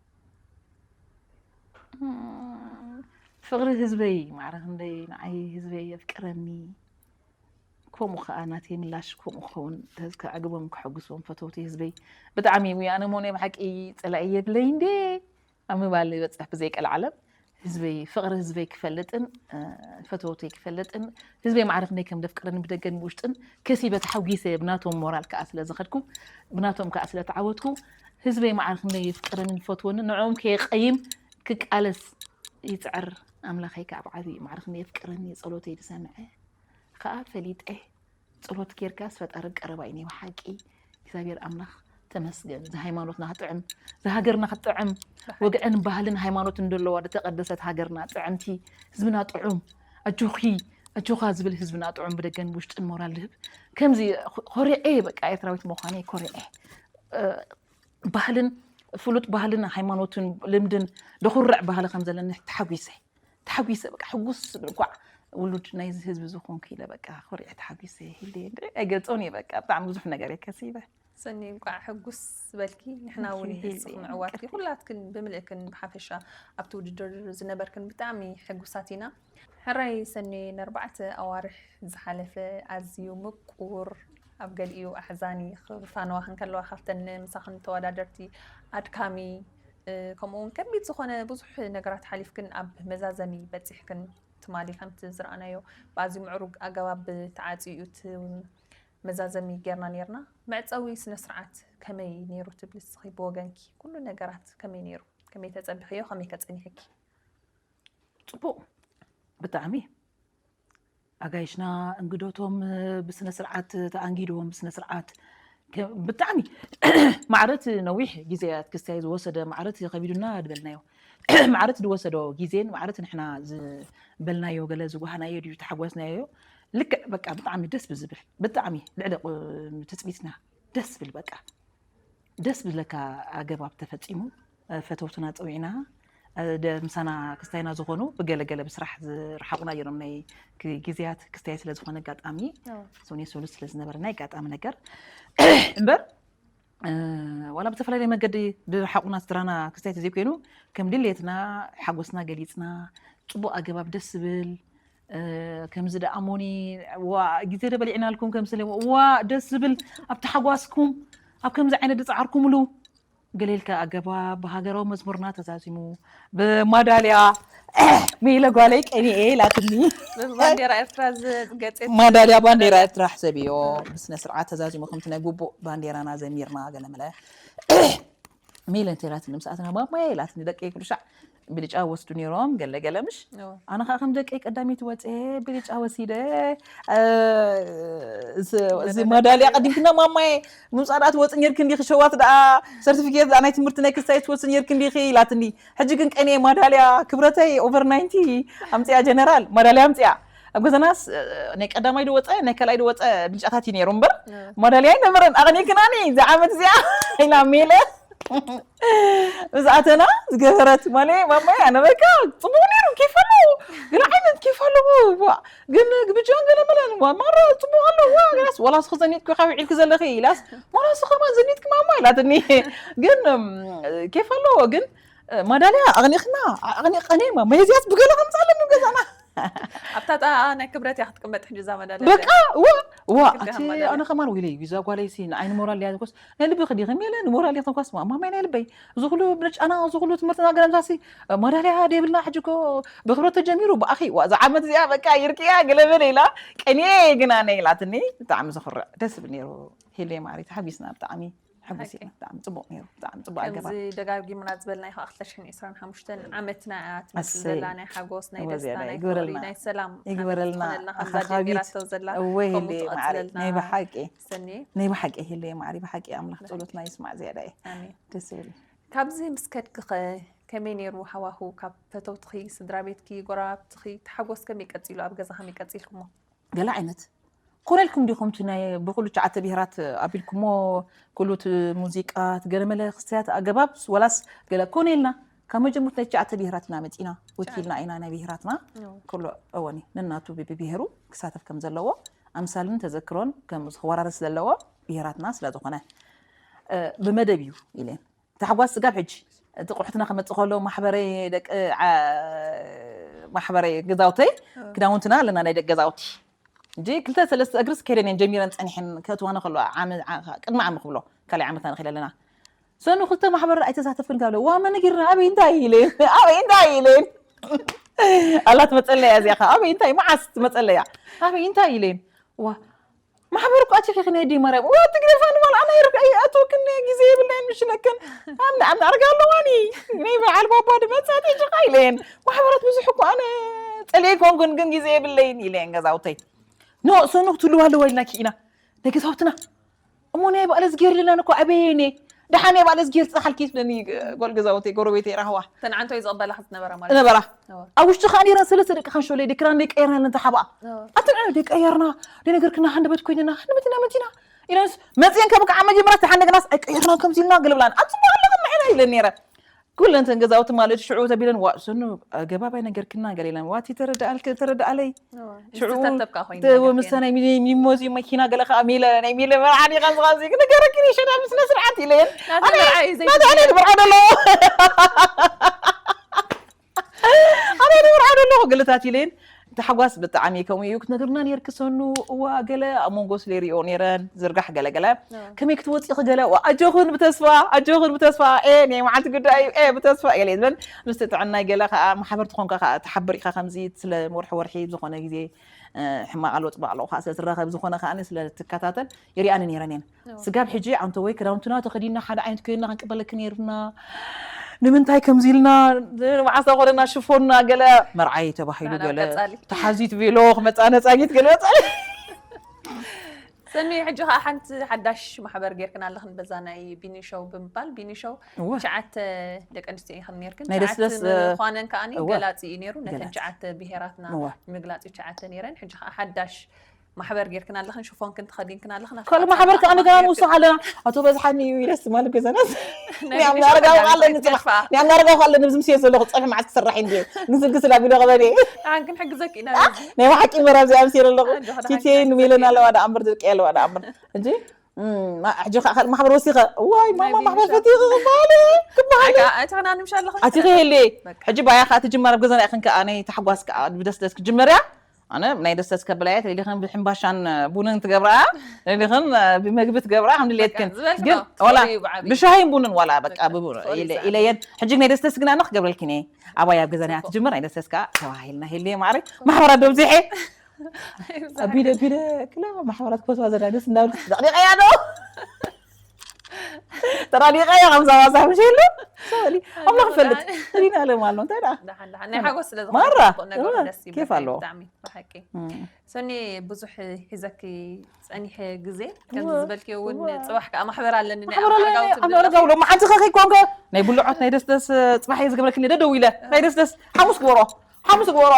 ፍቕሪ ህዝበይ ማዕረ ክንደይ ንዓይ ህዝበይ የፍቅረኒ ከምኡ ከዓ ናተይ ምላሽ ከምኡ ክኸውን ተዝከዕግቦም ክሐግሶም ፈተውቲ ህዝበይ ብጣዕሚ እዩ ኣነ ሞ ናይ ብሓቂ ፀላኢ የብለይ እንዴ ኣብ ምባል ይበፅሕ ብዘይቀልዓለም ህዝበይ ፍቕሪ ህዝበይ ክፈልጥን ፈተውተይ ክፈልጥን ህዝበይ ማዕረ ክንደይ ከም ደፍቅረኒ ብደገን ብውሽጥን ከሲበ ተሓጒሰ ብናቶም ሞራል ከዓ ስለ ዝኸድኩ ብናቶም ከዓ ስለ ተዓወትኩ ህዝበይ ማዕረ ክንደይ የፍቅረንን ይፈትወንን ንዕኦም ከየቀይም ክቃለስ ይፅዕር ኣምላኸይ ከዓ ብዓብዪ ማዕረ ክንደይ የፍቅረኒ ጸሎተይ ዝሰምዐ ከዓ ፈሊጠ ጸሎት ጌርካስ ፈጣሪ ቀረባ እዩ ናይ ብሓቂ እግዚኣብሔር ኣምላኽ ተመስገን እዚ ሃይማኖትና ክጥዕም እዚ ሃገርና ክጥዕም ወግዕን ባህልን ሃይማኖትን ዘለዋ ዝተቀደሰት ሃገርና ጥዕምቲ ህዝብና ጥዑም ኣጆኺ ኣጆኻ ዝብል ህዝብና ጥዑም ብደገን ብውሽጥን ሞራል ዝህብ ከምዚ ኮሪዐ በቃ ኤርትራዊት ምዃነይ ኮሪዐ ባህልን ፍሉጥ ባህልን ሃይማኖትን ልምድን ደኹርዕ ባህሊ ከም ዘለኒ ተሓጒሰ ተሓጒሰ በቃ ሕጉስ ስብል ኳዕ ውሉድ ናይዚ ህዝቢ ዝኾንኩ ኢለ በቃ ኮሪዐ ተሓጒሰ ሂለ እንድዒ ኣይገልፆን እየ በቃ ብጣዕሚ ብዙሕ ነገር እየ ከሲበ ሰኒ እንኳዕ ሕጉስ በልኪ ንሕና እውን ንስኺ ምዕዋትኪ ኩላትክን ብምልእክን ብሓፈሻ ኣብቲ ውድድር ዝነበርክን ብጣዕሚ ሕጉሳት ኢና ሕራይ ሰኒ ነርባዕተ ኣዋርሕ ዝሓለፈ ኣዝዩ ምቁር ኣብ ገሊኡ ኣሕዛኒ ክፋነዋ ክንከለዋ ካብተን ምሳኽን ተወዳደርቲ ኣድካሚ ከምኡ እውን ከቢድ ዝኾነ ብዙሕ ነገራት ሓሊፍክን ኣብ መዛዘሚ በፂሕክን ትማሊ ከምቲ ዝረኣናዮ ብኣዝዩ ምዕሩግ ኣገባብ ተዓፅዩ እቲ መዛዘሚ ጌርና ኔርና። መዕፀዊ ስነ ስርዓት ከመይ ነይሩ ትብሊ እስኺ ብወገንኪ? ኩሉ ነገራት ከመይ ነይሩ? ከመይ ተፀብሕዮ? ከመይ ከ ፀኒሕኪ? ፅቡቕ ብጣዕሚ ኣጋይሽና እንግዶቶም ብስነ ስርዓት ተኣንጊድዎም ብስነ ስርዓት ብጣዕሚ ማዕረት ነዊሕ ግዜያት ክስታይ ዝወሰደ ማዕረት ከቢዱና ድበልናዮ ማዕረት ዝወሰዶ ግዜን ማዕረት ንሕና ዝበልናዮ ገለ ዝጓሃናዮ ድዩ ተሓጓስናዮ ልክዕ በቃ ብጣዕሚ ደስ ብዝብል ብጣዕሚ ልዕሊ ትፅቢትና ደስ ብል በቃ ደስ ብለካ ኣገባብ ተፈፂሙ ፈተውትና ፀዊዕና እ፣ ደ-፣ ምሳና ክስታይና ዝኾኑ ብገለገለ ብስራሕ ዝረሓቑና እዮም። ናይ ግ-፣ ግዜያት ክስታይ ስለ ዝኾነ ኣጋጣሚ፣ ሰውኔ ሰሉስ ስለ ዝነበረና ኣጋጣሚ ነገር እምበር፣ እ፣ ዋላ ብዝተፈላለየ መገዲ ዝረሓቑና ስድራና ክስታይ ተዘይኮይኑ፣ ከም ድሌትና ሓጎስና ገሊጽና፣ ጽቡቕ ኣገባብ ደስ ዝብል፣ እ፣ ከምዚ ደኣ ሞኒ፣ ዋ፣ ግዜ ዶ በሊዕናልኩም ከምስለ፣ ዋ፣ ደስ ዝብል፣ ኣብ ታሕጓስኩም፣ ኣብ ከምዚ ዓይነት ዝጸዓርኩምሉ፣ ገለ ኢልካ ኣገባብ ብሃገራዊ መዝሙርና ተዛዚሙ፣ ብማዳልያ፣ ሚለ ጓለይ ቀኒኤ ኢላትኒ። ብባንዴራ ኤርትራ ዝገጸት ማዳልያ ባንዴራ ኤርትራ ሕሰብዮ፣ ብስነ ስርዓት ተዛዚሙ፣ ከምቲ ናይ ግቡእ ባንዴራና ዘሚርና ገለ መለ። ሚለ እንተ ኢላትኒ፣ ምስ ኣተና ማማየ ኢላትኒ፣ ደቀይ ኩሉ ሻዕ ብልጫ ወስዱ ነይሮም፣ ገለ ገለ ምሽ። ኣነ ኸኣ ከም ደቀይ ቀዳመይቲ ወጽኤ ብልጫ ወሲደ፣ እ፣ እዚ፣ እዚ ማዳልያ ቀዲምክና ማማየ፣ ምምጻእ ደኣ ትወጽእ ነይርኪ እንዲኺ፣ ሸዋት ደኣ፣ ሰርቲፊኬት ደኣ ናይ ትምህርቲ ናይ ክስታይ ትወጽእ ነይርኪ እንዲኺ ኢላትኒ። ሕጂ ግን ቀንየ ማዳልያ ክብረተይ ኦቨር ናይንቲ ኣምጽያ፣ ጀነራል ማዳልያ ኣምጽያ። ኣብ ገዛናስ፣ እ፣ ናይ ቀዳማይ ዶ ወጸ፣ ናይ ካልኣይ ዶ ወጸ ብልጫታት እዩ ነይሩ እምበር፣ ማዳልያ ኣይነበረን። ኣቕኒክናኒ፣ እዚ ዓመት እዚኣ ኢላ ሜለ። ምስ ኣተና ዝገበረት ማለ፣ ማማይ፣ ኣነ በቃ ጽቡቕ ነይሩ፣ ኬፍ ኣለዎ። ገለ ዓይነት ኬፍ ኣለዎ። ዋ፣ ግን ብጫን ገለ መለን፣ ዋ፣ ማራ ጽቡቕ ኣለዎ። ዋ፣ ገላስ፣ ዋላ ስኺ ዘኒትኪ ኢኻ ውዒልኪ ዘለኺ ኢላስ፣ ዋላ ስኺ ከማን ዘኒትኪ ማማ ኢላትኒ። ግን፣ እም፣ ኬፍ ኣለዎ። ግን፣ እ፣ ማዳልያ ኣቕኒኽና፣ ኣቕኒቐኒ ማማ፣ የዚያስ ብገለ ከምጽእ ኣለኒ ገዛና። ኣብታ ጣ-፣ ናይ ክብረት እያ ክትቅመጥ ሕጂ እዛ መዳልያ በቃ እዚኣ። ዋ፣ ዋ፣ ክልተ ኣቲ መዳልያ። ኣነ ከማን ወይለይ፣ እዛ ጓለይ ሲ ንዓይ ንሞራል እያ ተኮስ፣ ናይ ልቢ ክዲ ከመይ ኢለ ንሞራል እያ ተኮስ፣ ማ-፣ ማማይ ናይ ልበይ። እዚ ኩሉ ምርጫና፣ እዚ ኩሉ ትምህርትና ገለ ምሳሲ፣ ማዳልያ ደይብልና ሕጂ እኮ ብክብረት ተጀሚሩ፣ ብኣኺ፣ ዋ፣ እዛ ዓመት እዚኣ በቃ ይርቅያ ገለ በለ ኢላ፣ ቀንየ ግን ኣነ ኢላትኒ፣ ብጣዕሚ ዘኹርዕ፣ ደስ ዝብል ነይሩ። ሄለይ ማዕረይ፣ ተሓጒስና ብጣዕሚ። ሕጉስ ብሓቂ። ኢና። ብጣዕሚ ጽቡቕ ነይሩ። ብጣዕሚ ጽቡቕ ኣገባብ። ከምዚ ደጋጊምና ዝበልናዮ ከዓ ክልተ ሽሕን ዕስራን ሓሙሽተን ዓመትና እያ ትመስል ኣሰይ። ዘላ፣ ናይ ሓጎስ፣ ናይ እወ ደስታ፣ ዝያዳ ናይ ይግበረልና። ፍቕሪ፣ ናይ ሰላም ይግበረልና። ዓመት ትኾነልና፣ ከምዛ ኣኻኻቢት። ጀሚራቶ ዘላ እወ ከምኡ ሄለየ ማዕረይ። ትቐጽለልና። ናይ ብሓቂ። ሰኒ። ናይ ብሓቂ ሄለየ ማዕረይ፣ ብሓቂ ኣምላኽ ብሓቂ። ጸሎትና ይስማዕ ዝያዳ እየ። ኣሜን። ደስ ይብል። ካብዚ ምስ ከድኪ ኸ ከመይ ነይሩ ሃዋሁ? ካብ ፈተውትኺ፣ ስድራ ቤትኪ፣ ጎረባብትኺ፣ እቲ ሓጎስ ከመይ ቀጺሉ? ኣብ ገዛ ከመይ ቀጺልኩሞ? ገለ ዓይነት ኮነ ኢልኩም ዲኹም እቲ ናይ ብኩሉ ትሽዓተ ብሄራት ኣቢልኩሞ፣ ኩሉ እቲ ሙዚቃ፣ እቲ ገለመለ ክስተያት ኣገባብ፣ ወላስ ገለ ኮነ ኢልና ካብ መጀመርታ ናይ ትሽዓተ ብሄራት ኢና መጺና፣ ወኪልና ኢና ናይ ብሄራትና። እዎ። ኩሉ እወኒ ነናቱ ብብሄሩ ክሳተፍ ከም ዘለዎ ኣምሳልን ተዘክሮን ከም ዝወራረስ ዘለዎ ብሄራትና ስለ ዝኾነ፣ እ፣ ብመደብ እዩ ኢለን። ታሕጓስ ስጋብ ሕጂ እቲ ቁሕትና ክመጽእ ከሎ ማሕበረይ ደቂ ዓ-፣ ማሕበረይ ገዛውተይ እ። ክዳውንትና ኣለና ናይ ደቂ ገዛውቲ። እንጂ ክልተ ሰለስተ እግርስ ከይደን እየን ጀሚረን ጸኒሐን ከእትዋና ከለዋ ዓመ-፣ ዓ-፣ ቅድሚ ዓሚ ክብሎ ካልኣይ ዓመትና ንኽእል ኣለና። ሰኑ ክልተ ማሕበር ኣይተሳተፍክን ካብ ለ፣ ዋ መን ነጊርና ኣበይ እንታይ ኢለ፣ ኣበይ እንታይ ኢለ። ኣላ ትመጸለያ እዚኣ ኸኣ፣ ኣበይ እንታይ መዓስ ትመጸለያ? ኣበይ እንታይ ኢለ። ዋ ማሕበር እኮ ኣቲኺ ክንሄድ ድዩ ማርያም? ዋ ትግደፋኒ ማል ኣነ ይርክ-፣ ኣይ ኣትወክን ግዜ የብለይን ምሽለክን። ኣምነ ኣምነ ኣርጋ ኣለዋኒ። ናይ በዓል ባባ ድመጻት ይጭቃ ኢለየን። ማሕበራት ብዙሕ እኮ ኣነ ጸሊኤ ኮንኩን ግን ግዜ የብለይን ኢለየን ገዛውተይ። ኖ ሰኑ ክትህልዋ ኣለዋ ኢልና ኪኢና። ናይ ገዛውትና። እሞ ናይ በዓል እዝጌር ኢልና እኮ ኣበየኔ። ደሓን ናይ በዓል እዝጌር ጽሓልኪ ትብለኒ ጓል ገዛውተይ ጎረቤተይ ራህዋ። ተን ዓንቶ እዩ ዝቕበላ ዝነበራ ማለት እዩ። ነበራ። እዎ። ኣብ ውሽጢ ከኣ ነይረን ሰለስተ ደቂ ካንሾለይ ደክራን ደይ ቀየርና ኢለን ተሓብኣ። እዎ። ኣተን ደይ ቀየርና፣ ደይ ነገርክና ሃንደበት ኮይንና፣ ሃንደበት ኢና መጺና። ኢለንስ መጺአን ካብ ከዓ መጀመርያ ተሓንደገናስ ኣይቀየርናን ከምዚ ኢልና ገለ ብላን። ኣብ ጽቡቕ ኣለኽን ንሕና ኢለን ነይረ። ኩለን ተን ገዛውቲ ማለት ሽዑ ተቢለን፣ "ዋ፣ ሰኑ ኣገባብ ኣይነገርክና" ገለ ኢለን። "ዋቲ ተረድኣልክ-፣ ተረድኣለይ?" እዎ። ሽዑ ዝተተብካ ኮይኑ ተ-፣ ነገር ምስ ከይኑ። ናይ ሚሊ-፣ ሚሞዚ መኪና ገለ ከዓ ሚለ፣ ናይ ሚለ መርዓ ዲኻ ዝኻዚ? ክነገረኪ ሸዳ ብስነ ስርዓት ኢለን። ናተይ ኣነ፣ መርዓ እዩ ናተይ ኣነ ዘይትብል። ድምርዖ ደለዎ። ኣነ ንብርዓዶ ኣለኹ ገለታት ኢለን። ታሕጓስ ብጣዕሚ ከምኡ እዩ ክትነግርና ነርኪ ሰኑ። እዋ ገለ ኣብ መንጎ ስለ ይሪኦ ነይረን ዝርጋሕ ገለ ገለ። እዎ። ከመይ ክትወፂ ክገለ፣ እዋ ኣጆኽን ብተስፋ፣ ኣጆኽን ብተስፋ፣ ኤ ናይ መዓልቲ ጉዳይ እዩ፣ ኤ ብተስፋ ገለ ዝብለን። ምስቲ ጥዕናይ ገለ ከዓ ማሕበር ትኾንካ ከዓ ትሓብር ኢኻ ከምዚ ስለ ወርሒ ወርሒ ዝኾነ ግዜ፣ እ፣ ሕማቕ ኣሎ ፅባቕ ኣሎ ከዓ ስለ ትራኸብ ዝኾነ ከዓ ስለ ትከታተል ይሪኣኒ ነይረን እየን። እዎ። ስጋብ ሕጂ ኣንተ ወይ ክዳውንትና ተኸዲና ሓደ ዓይነት ኮይንና ክንቅበለኪ ነይርና። ንምንታይ ከምዚ ኢልና መዓሳ ኮለና ሽፎንና ገለ መርዓይ ተባሂሉ ናና ገለ ቀጻሊ። ተሓዚት ቬሎ ክመጻ ነጻጊት ገለ መጻሊ። ሰኒ ሕጂ ኸዓ ሓንቲ ሓዳሽ ማሕበር ጌርክና ኣለኽን በዛ ናይ ቢኒ ሾው ብምባል ቢኒ ሾው እወ። ትሽዓተ ደቂ ኣንስትዮ ኢኽን ኔርክን ናይ ትሽዓተ ደስደስ፣ እ፣ ምዃነን ከዓኒ እወ። ገላጺ እዩ ነይሩ ነተን ገላጺ። ትሽዓተ ብሄራትና እወ። ንምግላጽ እዩ ትሽዓተ ኔረን ሕጂ ኸዓ ሓዳሽ ማሕበር ጌርክን ኣለኽን ሽፎንክን ተኸዲንክን ኣለኽን ካልእ ማሕበር ከኣ ንገና ንውስኽ ኣለና ኣቶ በዝሓኒ እዩ ኢለስ ማለት ገዛናት ናይ ያም ቪድዮ ናርጋው ተኸዲንክን ኣለኒ ጽባሕ ገድፋ። ያም ናርጋው ኣለኒ ብዝምስየ ዘለኹ ጸብሒ መዓት ክስራሕ እንዲ ንዝግስ ላቢሎ ቀበሌ ኣን ክንሕግዘክ ኢና በዚ ናይ ብሓቂ መራብ ዚኣ ምሴ ኣለኹ ኣጆኻ፣ ቲቴ ደሓን ንሜለና ክትመጽእ ኣለዋ ደኣ እምበር ደቂ ኣለዋ ደኣ እምበር እንጂ እም፣ ማ- ሕጂ ከ ካልእ ማሕበር ወሲኸ እዋይ ማማ ናይ ማሕበር ቢኒሻ። ፈትየ ክበሃል ክበሃል ኣቲ ኸና ንምሻ ኣለኹ ኣቲ ከየለ በቃ። ሕጂ ባያ ከኣ ትጅመር ኣብ ገዛና ኢኽን ከኣ ናይ ተሓጓስ ከኣ ብደስደስ ክጅመር እያ ኣነ ናይ ደስደስ ከበላያ ተሊኽን ብሕምባሻን ቡንን ትገብራ ተሊኽን ብመግቢ ትገብራ ከም ድሌትክን ዝበልክ ግን ነው። ዋላ ትኽእሊ እዩ ብዓብዩ። ብሻሂን ቡንን ዋላ በቃ በቃ፣ ብቡን ትኽእሊ ኢለ- ይዛረብ። ኢለየን ሕጂ ናይ ደስደስ ግና ነ ክገብረልኪ እየ ኣባይ ኣብ ገዛና እያ ትጅምር ናይ ደስደስ ከኣ ተባሂልና ሄልየ ማዕረ ማሕበራት ዶ ኣብዚሐ ኣቢለ ኣቢለ ክላ ማሕበራት ክፈትዋ ዘላ ደስ እንዳበልክ ደቕዲቐያ ዶ ተራዲቐያ ከምዛ ዋዛ ምሽ የሉ ኣምላኽ ይፈልጥ ሪና ለማሎ እንታይ ደኣ ደሓን ደሓን ናይ ሓጎስ ስለ ዝኾነ ማራ፣ ጽቡቕ ነገር እወ፣ ደስ ይብል ኬፍ ኣለዎ። ብጣዕሚ ብሓቂ ሶኒ ብዙሕ ሒዘኪ ጸኒሐ ግዜ ከምዚ ዝበልክዮ እውን ጽባሕ ከዓ ማሕበር ኣለኒ ናይ ማሕበር ኣለኒ ኣረጋዊ ኣብ ትብሊ ኣለኺ። ኣረጋዊ ሎማዓንቲ ከ ከይኮንከ ናይ ብልዖት ናይ ደስደስ ጽባሕ እየ ዝገብረልኪ እየ ደደው ኢለ ናይ ደስደስ ሓሙስ ግበሮ ሓሙስ ግበሮ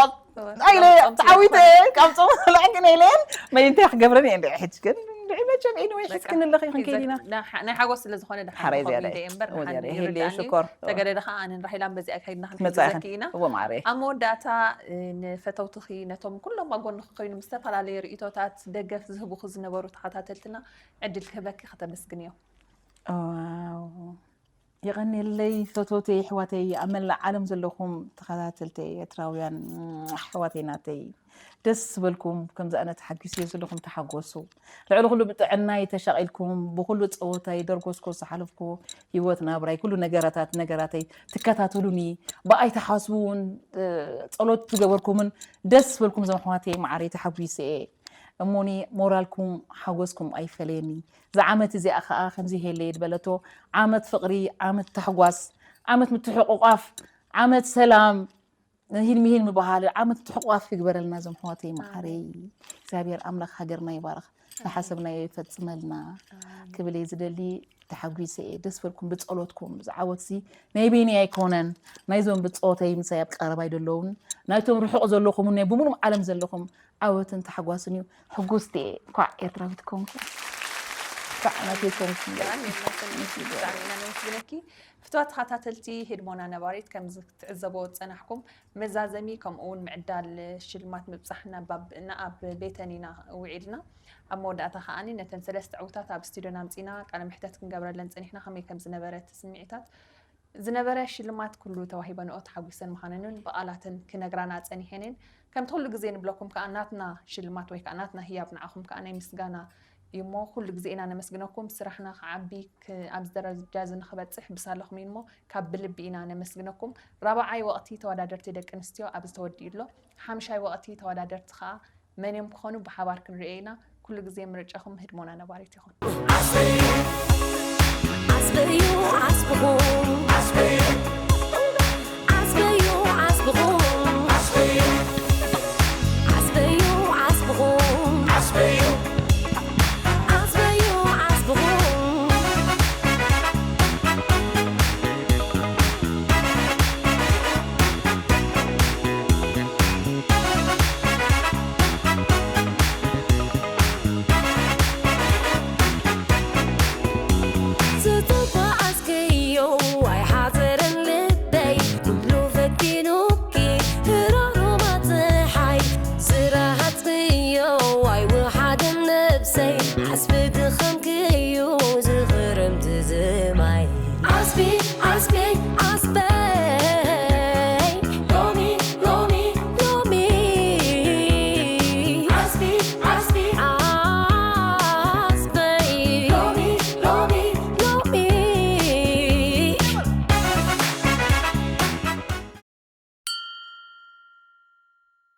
ኣይ ኢለ ጾም ስለ ተዓዊተ ዝኾነ። ካብ ጾም ለዕቂ ነይለን መይንታይ ክገብረን እየ እንድዒ ሕጂ ግን እንድዒ መቸም ኢንወይ ሒዝክን ኣለኺ ክንከይድ ኢና ናይ ሓ- ናይ ሓጎስ ስለ ዝኾነ ደሓን ሓራይ ንኸውን ዝያዳ ኢለ እየ እምበር እወ ንሓን ዝያዳ ይርድኣኒ ይህልየ እዩ። ሽኮር ተገደ ደኻ ኣነን ራሒላን በዚኣ ከይድና መጻእኽን ክንሕግዘኪ ኢና እወ ማዕረ ኣብ መወዳእታ እ፣ ንፈተውትኺ ነቶም ኩሎም ኣብ ጎንኺ ኮይኖም ዝተፈላለዩ ርእቶታት ደገፍ ዝህቡኺ ዝነበሩ ተኸታተልትና ዕድል ክህበኪ ከተመስግንዮ ዋው የቐንየለይ ፈቶተይ ኣሕዋተይ ኣብ መላእ ዓለም ዘለኹም ተኸታተልተይ ኤርትራውያን ኣሕዋተይ ናተይ ደስ ዝበልኩም ከምዚ ኣነ ተሓጒሰ ዘለኹም ተሓጎሱ ልዕሊ ኩሉ ብጥዕናይ ተሻቒልኩም ብኩሉ ፀወታይ ደርጎስኮ ዝሓለፍኩ ህይወት ናብራይ ኩሉ ነገራታት ነገራተይ ትከታተሉኒ ብኣይ ተሓስቡ እውን እ፣ ጸሎት ዝገበርኩምን ደስ ዝበልኩም ዞም ኣሕዋተይ ማዓረይ ተሓጒሰ እየ እሞኒ ሞራልኩም ሓጎስኩም ኣይፈለየኒ እዛ ዓመት እዚኣ ከዓ ከምዚ ሄለየ ዝበለቶ ዓመት ፍቕሪ ዓመት ታሕጓስ ዓመት ምትሕቑቋፍ ዓመት ሰላም ሂን ምሂን ምበሃል ዓመት ምትሕቑቋፍ ይግበረልና ዞም ኣሕዋተይ መዓረይ እግዚኣብሔር ኣምላኽ ሃገርና ይባርኽ ዝሓሰብናዮ ይፈፅመልና ክብል እየ ዝደሊ ተሓጒሰ እየ ደስ በልኩም ብፀሎትኩም ዝዓወት ሲ ናይ በይነይ ኣይኮነን ናይዞም ብፆተይ ምሳይ ኣብ ቀረባ ኣይደለውን ናይቶም ርሑቕ ዘለኹም ናይ ብምሉም ዓለም ዘለኹም ዓወትን ተሓጓስን እዩ ሕጉስቲ እየ እንኳዕ ኤርትራዊት ኮንኩ እንኳዕ ናተይ ኮንኩ ብጣዕሚ የመስግነኪ ፍትዋ ተኸታተልቲ ሄድሞና ነባሪት ከም ዝትዕዘቦ ዝፀናሕኩም መዛዘሚ ከምኡ እውን ምዕዳል ሽልማት ምብፃሕ ናብ ቤተን ኢና ውዒልና ኣብ መወዳእታ ከዓኒ ነተን ሰለስተ ዕውታት ኣብ ስቱድዮና ኣምፂና ቃለ ምሕተት ክንገብረለን ፀኒሕና ከመይ ከም ዝነበረ እቲ ስምዒታት ዝነበረ ሽልማት ኩሉ ተዋሂበንኦ ተሓጒሰን ምዃነንን ብቓላተን ክነግራና ጸኒሐንን ከምቲ ኩሉ ግዜ ንብለኩም ከኣ ናትና ሽልማት ወይ ከኣ ናትና ህያብ ንዓኹም ከኣ ናይ ምስጋና እዩ እሞ ኩሉ ግዜ ኢና ነመስግነኩም ስራሕና ክዓቢ ኣብዚ ደረጃ እዚ ንክበጽሕ ብሳለኹም እዩ እሞ ካብ ብልቢ ኢና ነመስግነኩም ራብዓይ ወቕቲ ተወዳደርቲ ደቂ ኣንስትዮ ኣብዚ ተወዲኡ ኣሎ ሓምሻይ ወቕቲ ተወዳደርቲ ከኣ መን እዮም ክኾኑ ብሓባር ክንሪኦ ኢና ኩሉ ግዜ ምርጫኹም ህድሞና ነባሪት ይኹን ዓስበዩ ዓስብኹም